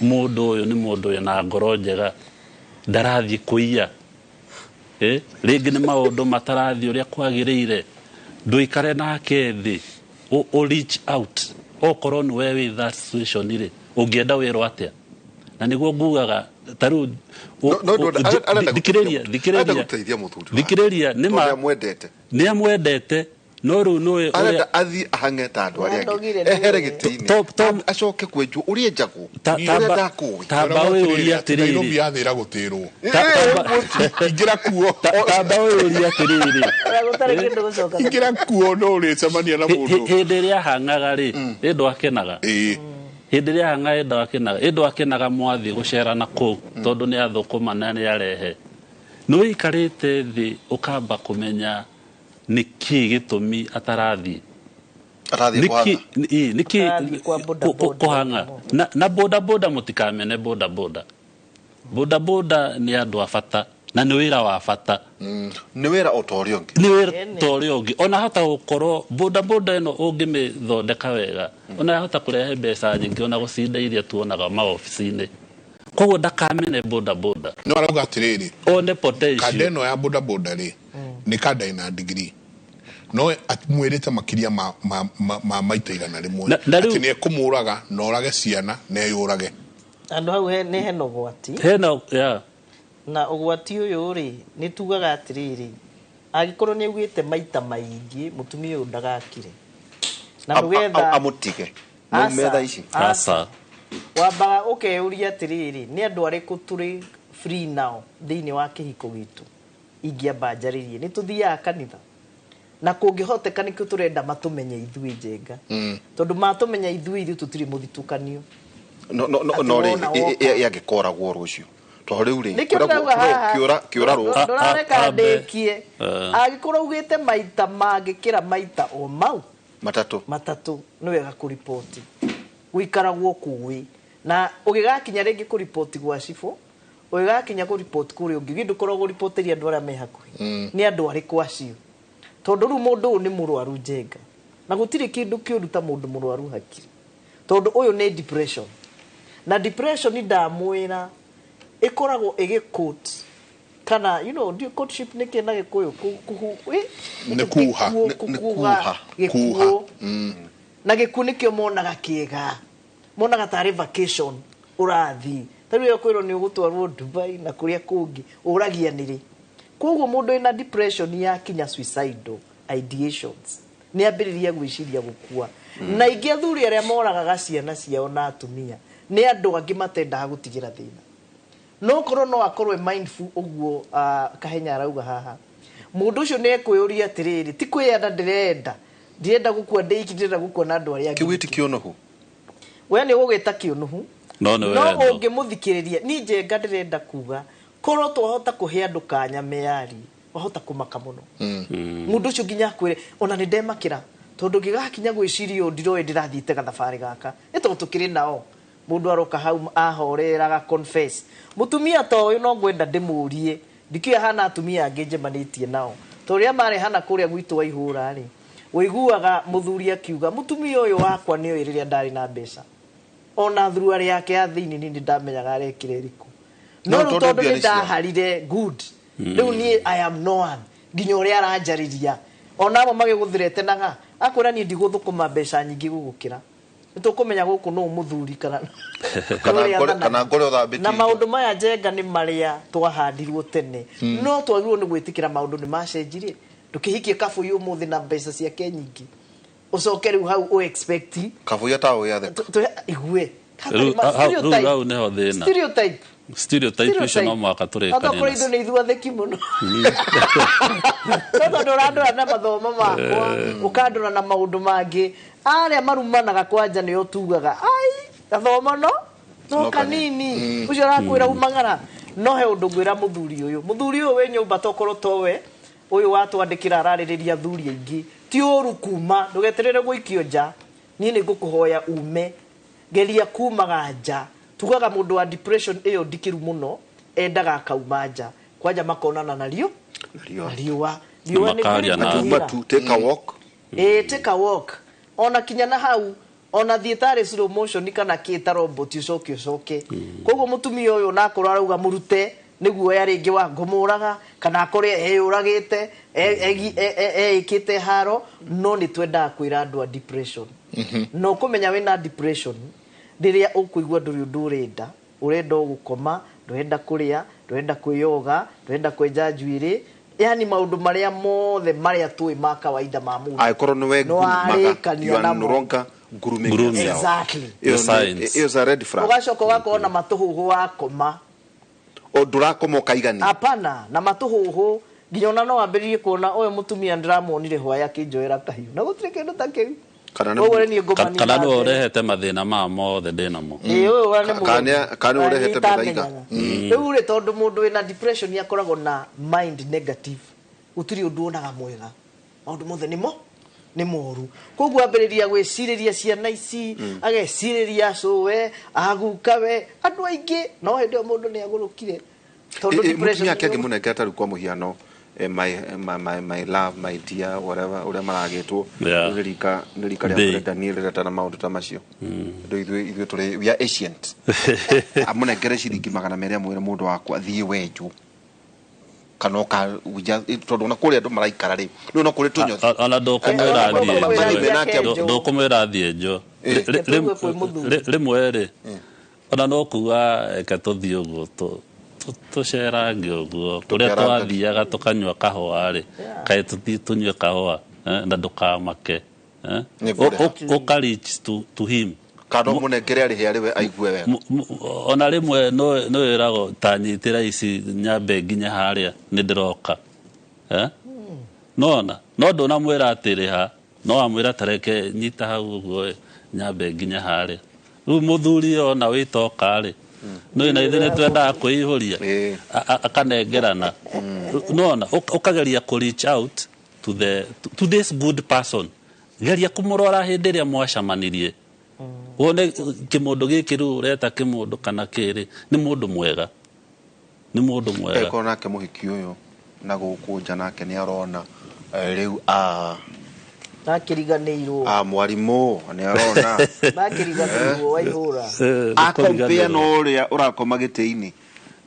mũndũ ũyũ nĩ mũndũ wĩna ngoro njega, ndarathiĩ kũiya. Rĩngĩ nĩ maũndũ matarathiĩ ũrĩa kwagĩrĩire, ndũikare nake thĩ, ũ reach out. Okorwo nĩ we wĩ that situation rĩ, ũngĩenda wĩrwo atĩa? Na nĩguo ngugaga ta rĩu thikĩrĩria, thikĩrĩria, gũteithia mũthuri wake. Thikĩrĩria, nĩ ma Tondũ nĩamwendete. Nĩamwendete, no rĩu nĩũĩ ũrĩa Arenda athiĩ ahang'e ta andũ arĩa angĩ. Nĩandogire nĩ Ehere we. gĩtĩ-inĩ. Acoke kwenjwo ũrĩa enjagwo. Ũrĩa ndakũĩ. Tamba wĩyũrie atĩrĩrĩ. Nairobi yathĩra gũtĩrwo. Ingĩra kuo. Tamba wĩyũrie atĩrĩrĩ. Ũrĩa gũtarĩ kĩndũ gũcoka. Ingĩra kuo no ũrĩcemania na mũndũ. Hĩndĩ ĩrĩa ahang'aga rĩ, ĩ ndwakenaga. Hĩndĩ ĩrĩa ahang'aga ĩ ndwakenaga. Ĩ ndwakenaga mwathiĩ gũcera na kũu, tondũ nĩ athũkũma na nĩ arehe. Nĩ ũikarĩte thĩ ũkamba kũmenya nĩ kĩĩ gĩtũmi atarathiĩ. Arathiĩ Nĩkĩ kũhang'a. Nĩkĩ Arathiĩ kwa boda boda. kũhang'a. Na boda boda mũtikamene boda boda. Boda boda nĩ andũ a bata na nĩ wĩra wa bata. Nĩ wĩra o ta ũrĩa ũngĩ. Nĩ wĩra ta ũrĩa ũngĩ. Ona hota gũkorwo boda boda ĩno ũngĩmĩthondeka wega, ona yahota kũrehe mbeca nyingĩ ona gũcinda iria tuonaga maobici-inĩ. Koguo ndakamene boda boda. No arauga atĩrĩrĩ, One potential. Kanda ĩno ya boda boda rĩ, nĩ kanda ĩna degree. No amwĩrĩte makĩria ma maita 100. Na rĩu Atĩ nĩekũmũraga, na orage ciana, na eyũrage. Andũ hau nĩ hena ũgwati. Hena, yeah. Na ũgwati ũyũ rĩ, nĩ tugaga atĩrĩrĩ, angĩkorwo nĩ augĩte maita maingĩ, mũtumia ũyũ ndagakire. Na nĩgetha Amũtige. No metha ici. Aca. Wambaga ũkeyũria atĩrĩrĩ, nĩ andũ arĩkũ tũrĩ free now thĩinĩ wa kĩhiko gitũ ingĩamba njarĩrie. Nĩ tũthiaga kanitha. Na kũngĩhoteka nĩkĩo tũrenda matũmenye ithuĩ njenga. Tondũ matũmenya ithuĩ ithuĩ tũtirĩ mũthitũkanio. No, no, no, Atĩ no, rĩ, wona woka. yangĩkoragwo rũciũ. Tondũ rĩu rĩ, Nĩkĩo ndĩrauga haha. kĩũra rũciũ. Ndũrareka ndĩkie. Angĩkorwo augĩte maita mangĩkĩra maita o mau. Matatũ. Matatũ, nĩ wega kũripoti. Gũikaragwo kũĩ. Na ũgĩgakinya rĩngĩ kũripoti gwa cibũ, ũgĩgakinya kũripoti kũrĩa ũngĩ, githĩ ndũkoragwo ũripotĩria andũ arĩa me hakuhĩ. Nĩ andũ arĩkũ acio? Tondũ rĩu mũndũ ũyũ nĩ mũrwaru njenga. Na gũtirĩ kĩndũ kĩũru ta mũndũ mũrwaru hakiri. Tondũ ũyũ nĩ depression. Na depression ndamwĩra ĩkoragwo ĩgĩ-quote kana, you know, ndio courtship nĩ kĩ na Gĩkũyũ? Nĩ kuha. Gĩkuũ, Nĩ kũkuha, kuha. gĩkuũ. Kuha. Na gĩkuũ nĩkĩo monaga kĩega. Monaga tarĩ vacation ũrathiĩ. Ta rĩu kwĩrwo nĩ ũgũtwarwo Dubai na kũrĩa kũngĩ, ũragia nĩ rĩ. Koguo mũndũ wĩna depression yakinya suicidal ideations nĩ ambĩrĩria gwĩciria gũkua. Na ingĩ athuri arĩa moragaga ciana ciao na atumia nĩ andũ angĩ matendaga gũtigĩra thĩna. No korwo no akorwo e mindful ũguo, Kahenya arauga haha, mũndũ ũcio nĩ ekwĩyũria atĩrĩrĩ, ti kwĩyenda ndĩrenda, ndirenda gũkua ndĩ iki, ndĩrenda gũkua na andũ arĩa angĩ. Kĩu gĩti kĩũnũhu. We nĩ ũgũgĩta kĩũnũhu. No nĩ no wendo. Ũngĩmũthikĩrĩria ni Njenga, ndĩrenda kuga korwo twahota kũhe andũ kanya meyarie, wahota kũmaka mũno mũndũ ũcio nginya akwĩre ona nĩ ndemakĩra, tondũ ngĩgakinya gwĩciria ũũ ndiroĩ ndĩrathiĩte gathabarĩ gaka, nĩ tondũ tũkĩrĩ nao mũndũ aroka hau ahorera aga confess. Mũtumia ta ũyũ no ngwenda ndĩmũrie, ndikĩũĩ ahana atumia angĩ njemanĩtie nao, tondũ rĩrĩa marehana kũrĩa gwitũ wa ihũra rĩ, ũiguaga mũthuri akiuga mũtumia ũyũ wakwa nĩoĩ rĩrĩa ndarĩ na mbeca, ona thuruarĩ yake ya thĩinĩ nĩ ndamenyaga arekĩra ĩrĩkũ, no No, rĩu tondũ tondũ mbia nĩ nĩ ciao. ndaharire good, rĩu niĩ I am no one, nginya ũrĩa aranjarĩria ona amwe magĩgũthĩretenaga akwĩra niĩ ndigũthũkũma mbeca nyingĩ gũgũkĩra, nĩ tũkũmenya gũkũ nũ mũthuri kana Kana ũrĩa ngore- athanaga. kana ngore ũthambĩtie Na indo. maũndũ maya, Njenga, nĩ marĩa twahandirwo tene, no twagĩrĩirwo nĩ gwĩtĩkĩra maũndũ nĩ macenjirie. Ndũkĩhikie kabũi ũmũthĩ na mbeca ciake nyingĩ, ũcoke rĩu hau ũ expect Kabuya ta ũyũ atheka. Igue. Rĩu hau nĩho thĩna. Stereotype. Stereotype icio no mũhaka tũrĩkanie Otokorwo nacio. ithuĩ nĩ ithuĩ atheki mũno, no tondũ ũrandora na mathomo makwa, ũkandora na maũndũ mangĩ, arĩa marumanaga kwanja nĩo tugaga ai gathomo no no No kanini, ũcio arakwĩra umagara. No he ũndũ ngwĩra mũthuri ũyũ, mũthuri ũyũ wĩ nyũmba, tokorwo towe ũyũ watwandĩkĩra ararĩrĩria athuri aingĩ, ti ũru kuma, ndũgeterere gũikio nja. Niĩ nĩ ngũkũhoya ume, geria kumaga nja. Tugaga mũndũ wa depression ĩyo ndikĩru mũno endaga akauma nja kwanja, makonana na rio Riũa. na riũa. Na Riũa nĩ makaria na- Akiuma tu take a walk. Ĩĩ, take a walk, ona kinya na hau, ona thiĩ tarĩ slow motion kana kĩ ta robot, ũcoke ũcoke. Koguo mũtumia ũyũ onakorwo arauga mũrute nĩ guoya rĩngĩ wa ngũmũraga, kana akore eyũragĩte, eĩkĩte haro, no nĩ twendaga kwĩra andũ a depression, na ũkũmenya wĩna depression rĩrĩa ũkũigua ndũrĩ ũndũ ũrenda, ũrenda o gũkoma, ndũrenda kũrĩa, ndũrenda kwĩyoga, ndũrenda kwenja njuĩrĩ, yani maũndũ marĩa mothe marĩa tũĩ ma kawaida ma mũndũ. Angĩkorwo nĩ we No ngurumaga, arĩkania you are no namo. longer grooming Grooming. yourself. Exactly. Ĩyo The signs. ĩyo is a red flag. Ũgacoka ũgakorwo na matũhũhũ wakoma. O ndũrakoma ũkaigania. Hapana, na matũhũhũ nginya ona no wambĩrĩrie kuona ũyũ mũtumia ndĩramuonire hwaĩ akĩnjoera kahiũ na gũtirĩ kĩndũ ta kĩu. Kana nĩ- Koguo nĩ niĩ ngũmanina Kana nĩwe mbere. ũrehete mathĩna maya mothe ndĩnamo. Ĩĩ, ũyũ wa nĩ Kana mũrogi. kana nĩwe ũrehete Kana mĩthaiga. nĩitamenyaga. Rĩu rĩ, tondũ mũndũ wĩna depression nĩ akoragwo na mind negative, gũtirĩ ũndũ wonaga mwega, maũndũ mothe nĩmo nĩ moru, koguo ambĩrĩria gwĩcirĩria ciana ici, agecirĩria cũwe, agukawe, andũ aingĩ, no hĩndĩ ĩyo mũndũ nĩ agũrũkire tondũ depression Mũtumia ake nĩ- angĩmũnengera tarĩu kwa mũhiano, my love, my dear, whatever ũrĩa maragĩtwo. Nĩ rika, nĩ rika rĩa They. kũrenda niĩ rĩreta na maũndũ ta macio. Andũ ithuĩ tũrĩ, we are ancient. Amũnengere ciringi 200, amwĩre mũndũ wakwa thiĩ wenjwo, kana ũka tondũ ona kũrĩa andũ maraikara rĩ, rĩu no kũrĩ tũnyothi. Ona ndũkũmwĩra Ona athiĩ njo. njo. Ndũkũmwĩra athiĩ njo. Tuge kwĩ mũthuri. Rĩmwe rĩ, ona no kuga eke tũthiĩ ũguo tũcerange ũguo kũrĩa Tũkerange. twathiaga tũkanyua kahũa rĩ, kaĩ tũthiĩ tũnyue kahũa, na ndũkamake, eh? Nĩ ngũrĩha. Ũka reach to him. Kana ũmũnengere arĩhe arĩ we aigue wega. Ona rĩmwe no wĩragwo ta nyitĩra ici nyambe nginya harĩa nĩ ndĩroka, eh? Nona no ndũnamwĩra atĩ rĩha, no wamwĩra tareke nyita hau ũguo ĩ, nyambe nginya harĩa. Rĩu mũthuri ona wĩtoka rĩ, nĩ na ithuĩ nĩ twendaga kwĩihũria. Akanengerana, nona ũkageria kũ reach out to this good person, geria kũmũrora hĩndĩ ĩrĩa mwacemanirie, wone kĩmũndũ gĩkĩ rĩu ũreta kĩmũndũ kana kĩrĩ nĩ mũndũ mwega, nĩ mũndũ mwega. Eko nake mũhiki ũyũ na gũkũ nja nake nĩ arona, rĩu a Nakĩriganĩirwo. A mwarimũ nĩ arona. Nakĩriganĩirwo waihũra. Akompea na ũrĩa ũrakoma gĩtĩ-inĩ.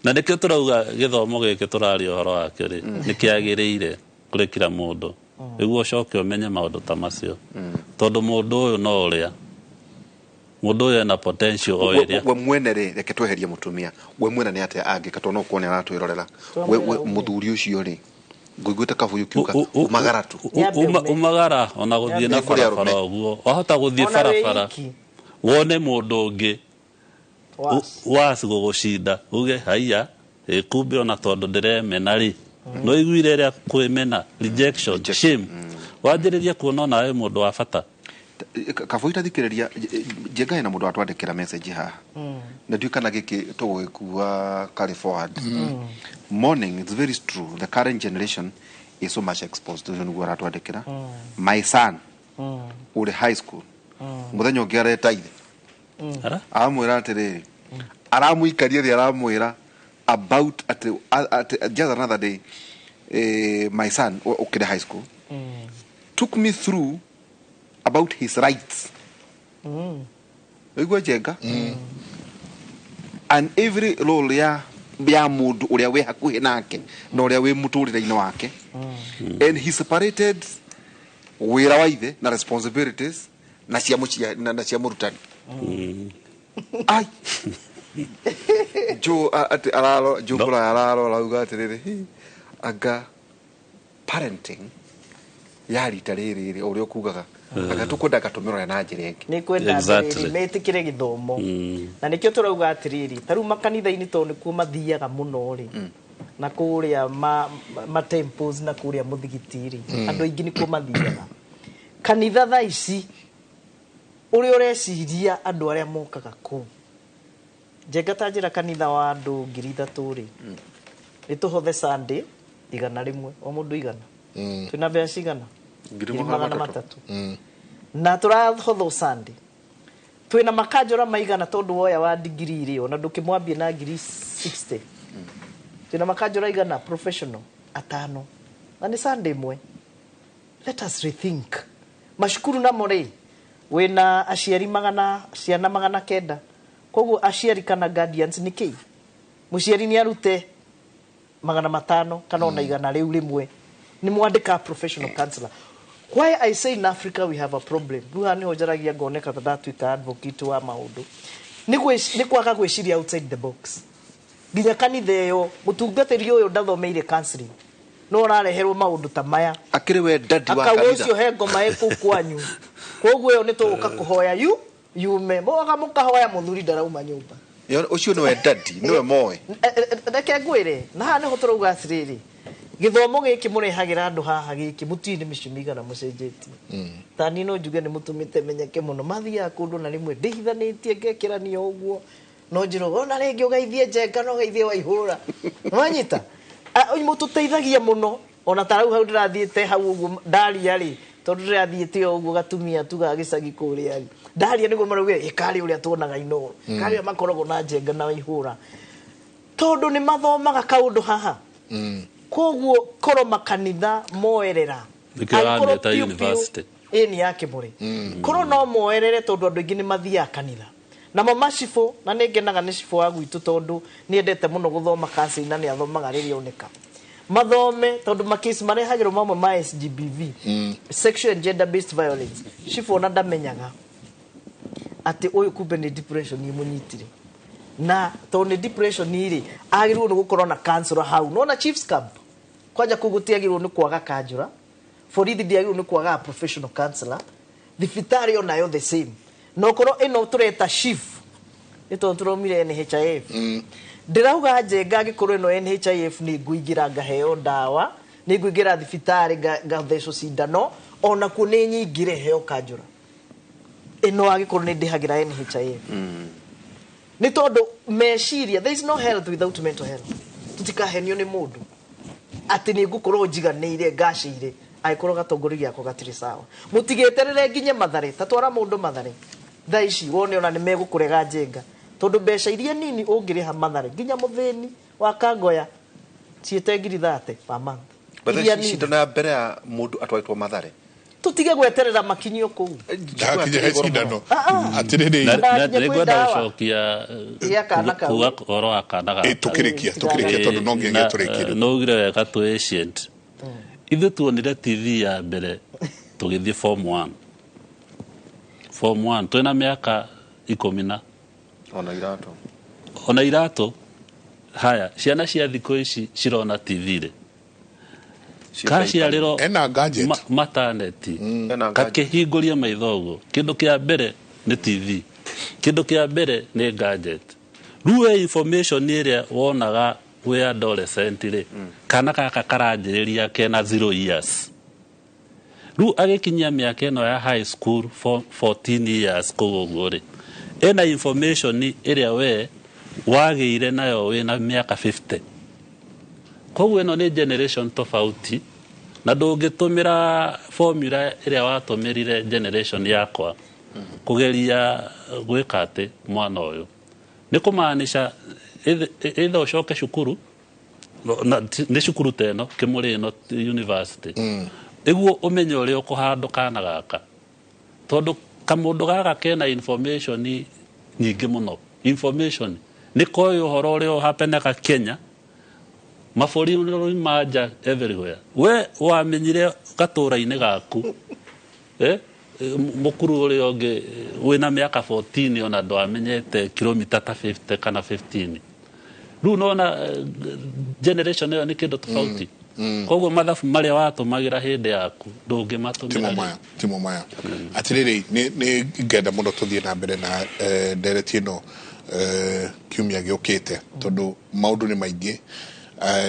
Na nĩkĩo tũrauga gĩthomo gĩkĩ tũraria ũhoro wakĩo rĩ, nĩ kĩagĩrĩire kũrĩ kila mũndũ, nĩguo ũcoke ũmenye maũndũ ta macio, tondũ mũndũ ũyũ no ũrĩa Mũndũ ũyũ ena potential o ĩrĩa. We mwene rĩ, reke tweherie mũtumia, we mwene nĩ atĩa angĩka, tondũ no kuone aratwĩrorera? We mũthuri ũcio rĩ, ngũiguĩte kabuyu kiuga umagara tu. Umagara ona gũthiĩ na barabara ũguo, wahota gũthiĩ barabara wone mũndũ ũngĩ waci gũgũcinda, uge haiya ĩkumbe ona tondũ ndĩremena rĩ, no iguire ĩrĩa kwĩmena, rejection, shame, wanjĩrĩria kuona onawe mũndũ wa bata. Kabuyu tathikĩrĩria Njenga, hena mũndũ watwandĩkĩra message haha na ndiũĩ kana gĩkĩ tũgũgĩkua carry forward. "Morning, it's very true, the current generation is so much exposed." Ũcio nĩguo aratwandĩkĩra. "My son ũrĩ high school, mũthenya ũngĩ areta ithe." Ara? Aramwĩra atĩrĩrĩ, aramũikaria thĩ, aramwĩra about atĩ just another day, my son ũkĩrĩ high school took me through about his rights. Ũigua Njenga, and every role ya mũndũ ũrĩa wĩ hakuhĩ nake na ũrĩa wĩ mũtũrĩre-inĩ wake, and he separated wĩra wa ithe na responsibilities na cia na cia mũrutani. Ai jo atĩ araro jo kũraya ararora auga atĩrĩrĩ, "Hi, anga parenting ya rita rĩrĩ rĩ, ũrĩa ũkugaga anga tũkwenda gatũmĩrore na njĩra ĩngĩ." Nĩ kwenda atĩrĩrĩ, metĩkĩre gĩthomo, na nĩkĩo tũrauga atĩrĩrĩ, ta rĩu makanitha-inĩ, tondũ nĩkuo mathiaga mũno rĩ, na kũrĩa ma temples na kũrĩa mũthigiti rĩ, andũ aingĩ nĩkuo mathiaga kanitha. Thaa ici ũrĩa ũreciria andũ arĩa mokaga kũu, Njenga, ta njĩra kanitha wa andũ 3000 rĩ, nĩ tũhothe Sunday 100, o mũndũ 100, twĩna mbeca cigana? Ngiri Ngiri magana magana matatũ. matatũ. Na tũrahothwo Sunday, twĩna makanjũra maigana? Tondũ woya wa digiri rĩ, ona ndũkĩmwambie na ngiri 60. Twĩna makanjũra igana professional atano, na nĩ Sunday ĩmwe. Let us rethink macukuru namo rĩ, wĩna aciari magana, ciana 900, koguo aciari kana guardians nĩ kĩi, mũciari nĩ arute 500 kana ona 100 rĩu rĩmwe, nĩ mwandĩka professional counselor. Why I say in Africa we have a problem, rĩu haha nĩho njaragia ngoneka ta ndatuĩka advocate wa maũndũ, nĩ kwaga gwĩciria outside the box. Nginya kanitha ĩyo, mũtungatĩri ũyũ ndathomeire counseling, no ũrareherwo maũndũ ta maya. Akĩrĩ we dadi wa Akauga kanitha. ũcio he ngoma ĩ kũu kwanyu, koguo ĩyo nĩ tũgũka kũhoya yu yume moga mũkahoya, mũthuri ndarauma nyũmba. Yo, ũcio nĩwe dadi, nĩwe moĩ. Reke ngwĩre, na haha nĩho tũrauga atĩrĩrĩ, gĩthomo gĩkĩ mũrehagĩra andũ haha gĩkĩ, mũtiũĩ nĩ mĩciĩ mĩigana mũcenjetie. Ta niĩ no njuge nĩ mũtũmĩte menyeke mũno, mathiaga kũndũ na rĩmwe ndĩhithanĩtie ngekĩranio ũguo, no njĩra ona rĩngĩ ũgeithie Njenga na ũgeithie Waihũra, wanyita mũtũteithagia mũno. Ona ta rĩu hau ndĩrathiĩte hau ũguo ndaria rĩ, tondũ ndĩrathiĩte o ũguo gatumia tu ga gĩcagi kũrĩa rĩ, ndaria nĩguo maraugire ĩ karĩ ũrĩa tuonaga Inooro, karĩ ũrĩa makoragwo na Njenga na Waihũra, tondũ nĩ mathomaga kaũndũ haha. Koguo korwo makanitha moerera. Nĩkĩo Angĩkorwo ũramĩta piũ piũ, university. Ĩ nĩ ya kĩmũrĩ, korwo no moerere, tondũ andũ aingĩ nĩ mathiaga kanitha namo macibũ, na nĩ ngenaga nĩ cibũ wa gwitũ, tondũ nĩ endete mũno gũthoma counseling, na nĩ athomaga rĩrĩa oneka mathome, tondũ makesi marehagĩrwo mamwe ma SGBV, sexual and gender based violence. Cibũ ona ndamenyaga atĩ ũyũ kumbe nĩ depression imũnyitire, na tondũ nĩ depression rĩ, agĩrĩirwo nĩ gũkorwo na counselor hau. Nona chiefs camp kwanja kũu gũtiagĩrĩirwo nĩ kwaga kanjũra, borithi ndĩagĩrĩirwo nĩ kwaga professional counselor, thibitarĩ onayo the same. Na okorwo ĩno tũreta SHIF, nĩ tondũ tũraumire NHIF, ndĩrauga Njenga, angĩkorwo ĩno NHIF nĩ ngũingĩra ngaheo ndawa, nĩ ngũingĩra thibitarĩ ngathecwo cindano, onakuo nĩ nyingĩre heo kanjũra ĩno, angĩkorwo nĩ ndĩhagĩra NHIF, nĩ tondũ meciria, there is no health without mental health. Tũtikahenio nĩ mũndũ atĩ nĩ ngũkorwo njiganĩire ngacĩire angĩkorwo gatongoria gĩakwa gatirĩ sawa. Mũtigeterere nginye Mathare, ta twara mũndũ Mathare thaa ici wone ona nĩ megũkũrega Njenga, tondũ mbeca iria nini ũngĩrĩha Mathare nginya mũthĩni wa Kangoya ciĩte ngiri 30 per month. But Iria nini. cindano ya mbere ya mũndũ atwarĩtwo Mathare. Tũtige gweterera makinyio kũu. Ndakinya he cindano. Ah, ah. Atĩrĩrĩ. Ndakinya kwĩ Nĩngwenda ndawa. gũcokia Ya kana kau. kuga ũhoro wa kana gaka. Tũkĩrĩkia, tũkĩrĩkia, tondũ no nginya tũrĩkĩrie. No ugire wega twĩ ancient. Ithuĩ tuonire TV ya mbere tũgĩthiĩ form 1, form 1 twĩna mĩaka ikũmi na ona iratũ. Ona iratũ. Haya, ciana cia thikũ ici cirona TV rĩ, kaciarĩrwo Ena gadget. Mataneti. Ena gadget. Kakĩhingũria maitho ũguo, kĩndũ kĩa mbere nĩ TV, kĩndũ kĩa mbere nĩ gadget. Rĩu we information ĩrĩa wonaga wĩ adolescent rĩ, kana gaka karanjĩrĩria kena 0 years. Rĩu agĩkinyia mĩaka ĩno ya high school, 14 years kũu ũguo rĩ, ena information ĩrĩa we wagĩire nayo wĩna mĩaka 50. Koguo ĩno nĩ generation tofauti, na ndũngĩtũmĩra formula ĩrĩa watũmĩrire generation yakwa kũgeria gwĩka atĩ mwana ũyũ nĩ kũmaanisha either ũcoke cukuru na nĩ cukuru ta ĩno kĩmũrĩ ĩno university ĩguo ũmenye ũrĩa ũkũhandũ kana gaka, tondũ kamũndũ gaka kena information nyingĩ mũno. Information nĩ koĩ ũhoro ũrĩa ũhapenaga Kenya, mabũrũri ma nja, everywhere. We wamenyire gatũra-inĩ gaku, eh? Mũkuru ũrĩa ũngĩ wĩna mĩaka 14 ona ndwamenyete kilomita ta 50 kana 15. Rĩu nona generation ĩyo nĩ kĩndũ tofauti. Koguo mathabu marĩa watũmagĩra hĩndĩ yaku ndũngĩmatũmĩra Timo rĩu. Maya, timo maya. Atiriri, nĩ ngenda mũno tũthiĩ na mbere na ndereti ĩno kiumia gĩũkĩte, tondũ maũndũ nĩ maingĩ,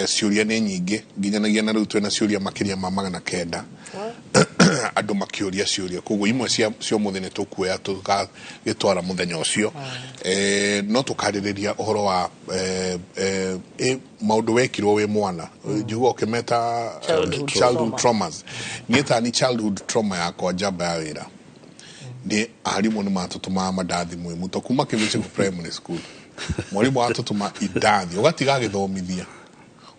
ciũria nĩ nyingĩ, nginyanagia na rĩu twĩna ciũria makĩria ma 900, andũ makĩũria ciũria. Koguo imwe cia ũmũthĩ nĩ tũkuoya tũgagĩtwara mũthenya ũcio. No tũkarĩrĩria ũhoro wa maũndũ wekirwo wĩ mwana, njigua ũkĩmeta Childhood childhood trauma. Traumas. Niĩ tani childhood trauma yakwa njamba ya wĩra nĩ arimũ nĩ matũtũmaga mandathi mwĩ muto kuma Kĩbĩcĩkũ Primary School. Mwarimũ watũtũma indathi, ũgatiga agĩthomithia,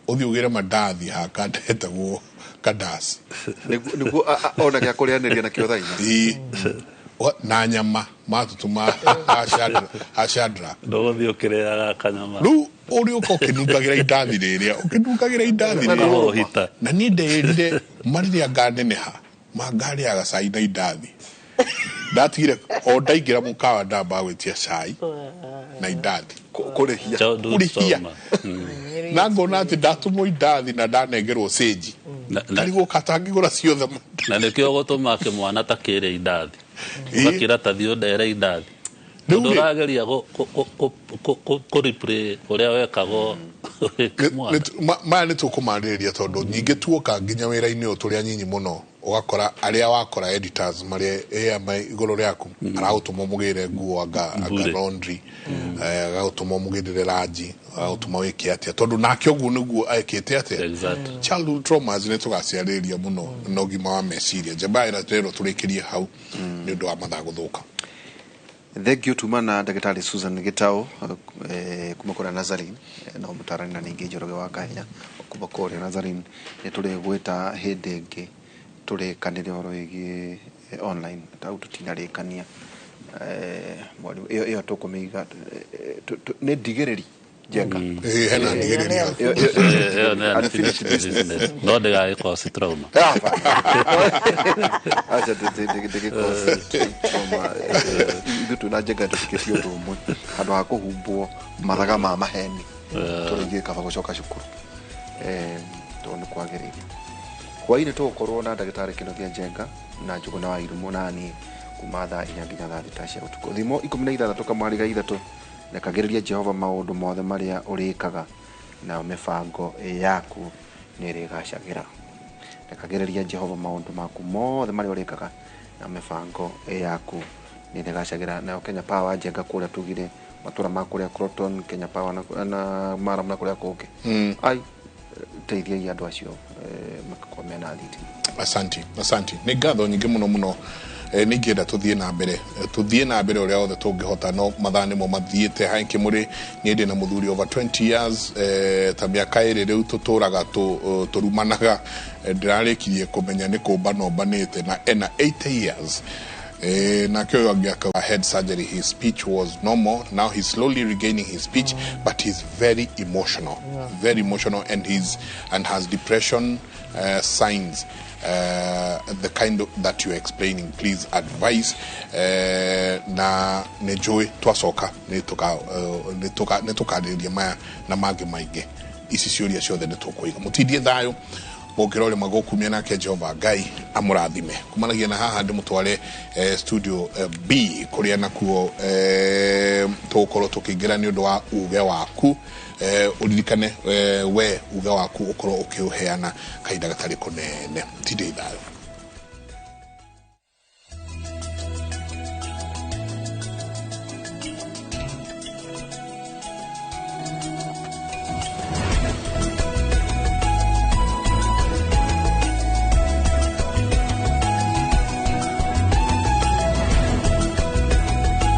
ũthiĩ ũgĩre mandathi hakandetagwo kadasi. Nĩguo ona gĩa kũrĩanĩria nakĩo thaa inya. Ĩĩ. Na nyama matũtũma ha Shadrack. Ndũgũthiĩ ũkĩrĩaga kanyama. Rĩu ũrĩ ũka ũkĩnungagĩra indathi rĩrĩa ũkĩnungagĩra indathi rĩrĩa Ũhita. Na niĩ ndeĩrire marĩrĩa nganeneha mangarĩaga cai na indathi. Ndatigire o ndaingĩra mũkawa ndamba gwĩtia cai na indathi. Kũrĩhia. Childhood Kũrĩhia. trauma. Na ngona atĩ ndatũmwo indathi na ndanengerwo cĩnji, karigwo katangĩgũra ciothe. Na nĩkĩo gũtũma kĩmwana ta kĩrĩa indathi, ũgakĩra ta thiĩ ũndere indathi. Rĩu Tondũ rĩ- ũrageria kũ replay ũrĩa wekagwo wĩ kĩmwana. Maya nĩ tũkũmarĩrĩria, tondũ nyingĩ tuoka nginya wĩra-inĩ ũyũ tũrĩ anyinyi mũno, ũgakora arĩa wakora editors marĩa igũrũ rĩaku aragũtũma ũmũgĩre nguo anga Mbure. laundry, agagũtũma ũmũgĩrĩre ranji, agagũtũma wĩke atĩa, tondũ nake ũguo nĩguo ekĩte atĩa. Childhood traumas nĩ tũgaciarĩrĩria mũno na ũgima wa meciria. Njamba ĩra tũrerwo tũrĩkĩrie hau nĩ ũndũ wa mathaa gũthũka. Thank you tuma na ndagĩtarĩ Susan Gitau kuma kũrĩa Nazarene, na mũtarani na ningĩ Njoroge wa Kahenya kuma kũrĩa Nazarene. Nĩ tũrĩgwĩta hĩndĩ ĩngĩ tũrĩkanĩre ũhoro wĩgiĩ online tau tũtinarĩkania. Mwarimũ, ĩyo tũkũmĩiga nĩ ndigĩrĩri Njenga. Ĩĩ, hena ndigĩrĩria. Ĩyo nĩ unfinished business, no ndĩgagĩkorwo ci trauma. Acha ndĩgĩkorwo trauma. Ithuĩ twĩna Njenga tũtikĩtie ũndũ ũmwe, handũ ha kũhumbwo mathaga ma maheni tondũ ithuĩ kaba gũcoka cukuru, tondũ nĩ kwagĩrĩire. Hwainĩ tũgũkorwo na ndagĩtarĩ Kĩnuthia Njenga na Njũgũna wa Irumu na niĩ kuma thaa 4 nginya thaa 6 cia ũtukũ. Thimo 16 kamwariga ithatũ: rekagĩrĩria Jehova maũndũ mothe marĩa ũrĩkaga, nayo mĩbango yaku nĩ ĩrĩgacagĩra. Rekagĩrĩria Jehova maũndũ maku mothe marĩa ũrĩkaga, na mĩbango yaku nĩ ĩrĩgacagĩra. Nayo Kenya Power, Njenga, kũrĩa tugire matũra ma kũrĩa Croton, Kenya Power na Maram na kũrĩa kũngĩ, ai teithiai andũ acio makakorwo mena thitima. Asanti, asanti, nĩ ngatho nyingĩ mũno mũno. Nĩ ingĩenda tũthiĩ na mbere, tũthiĩ na mbere ũrĩa wothe tũngĩhota, no mathaa nĩmo mathiĩte. Hai kĩmũrĩ, niĩ ndĩ na mũthuri over 20 years, ta mĩaka 2 rĩu tũtũraga tũrumanaga. Ndĩrarĩkirie kũmenya nĩ kũmba nombanĩte na ena 80 years. Nake ũyũ angĩ akauga head surgery, his speech was normal, now he's slowly regaining his speech, but he's very emotional, very emotional, and he's and has depression signs, the kind of, that you're explaining. Please advise. Na nĩ njũĩ twacoka nĩ tũkarĩrĩria maya na mangĩ maingĩ. Ici ciũria ciothe nĩ tũkũiga. Mũtindie thayũ mũngĩra ũrĩa magũkumia, nake Jehova Ngai amũrathime. Kumanagia na haha ndĩmũtware studio B kũrĩa nakuo tũgũkorwo tũkĩingĩra nĩ ũndũ wa uge waku. Ũririkane we uge waku ũkorwo ũkĩũheana kahinda gatarĩ kũnene. Tindĩi thayũ.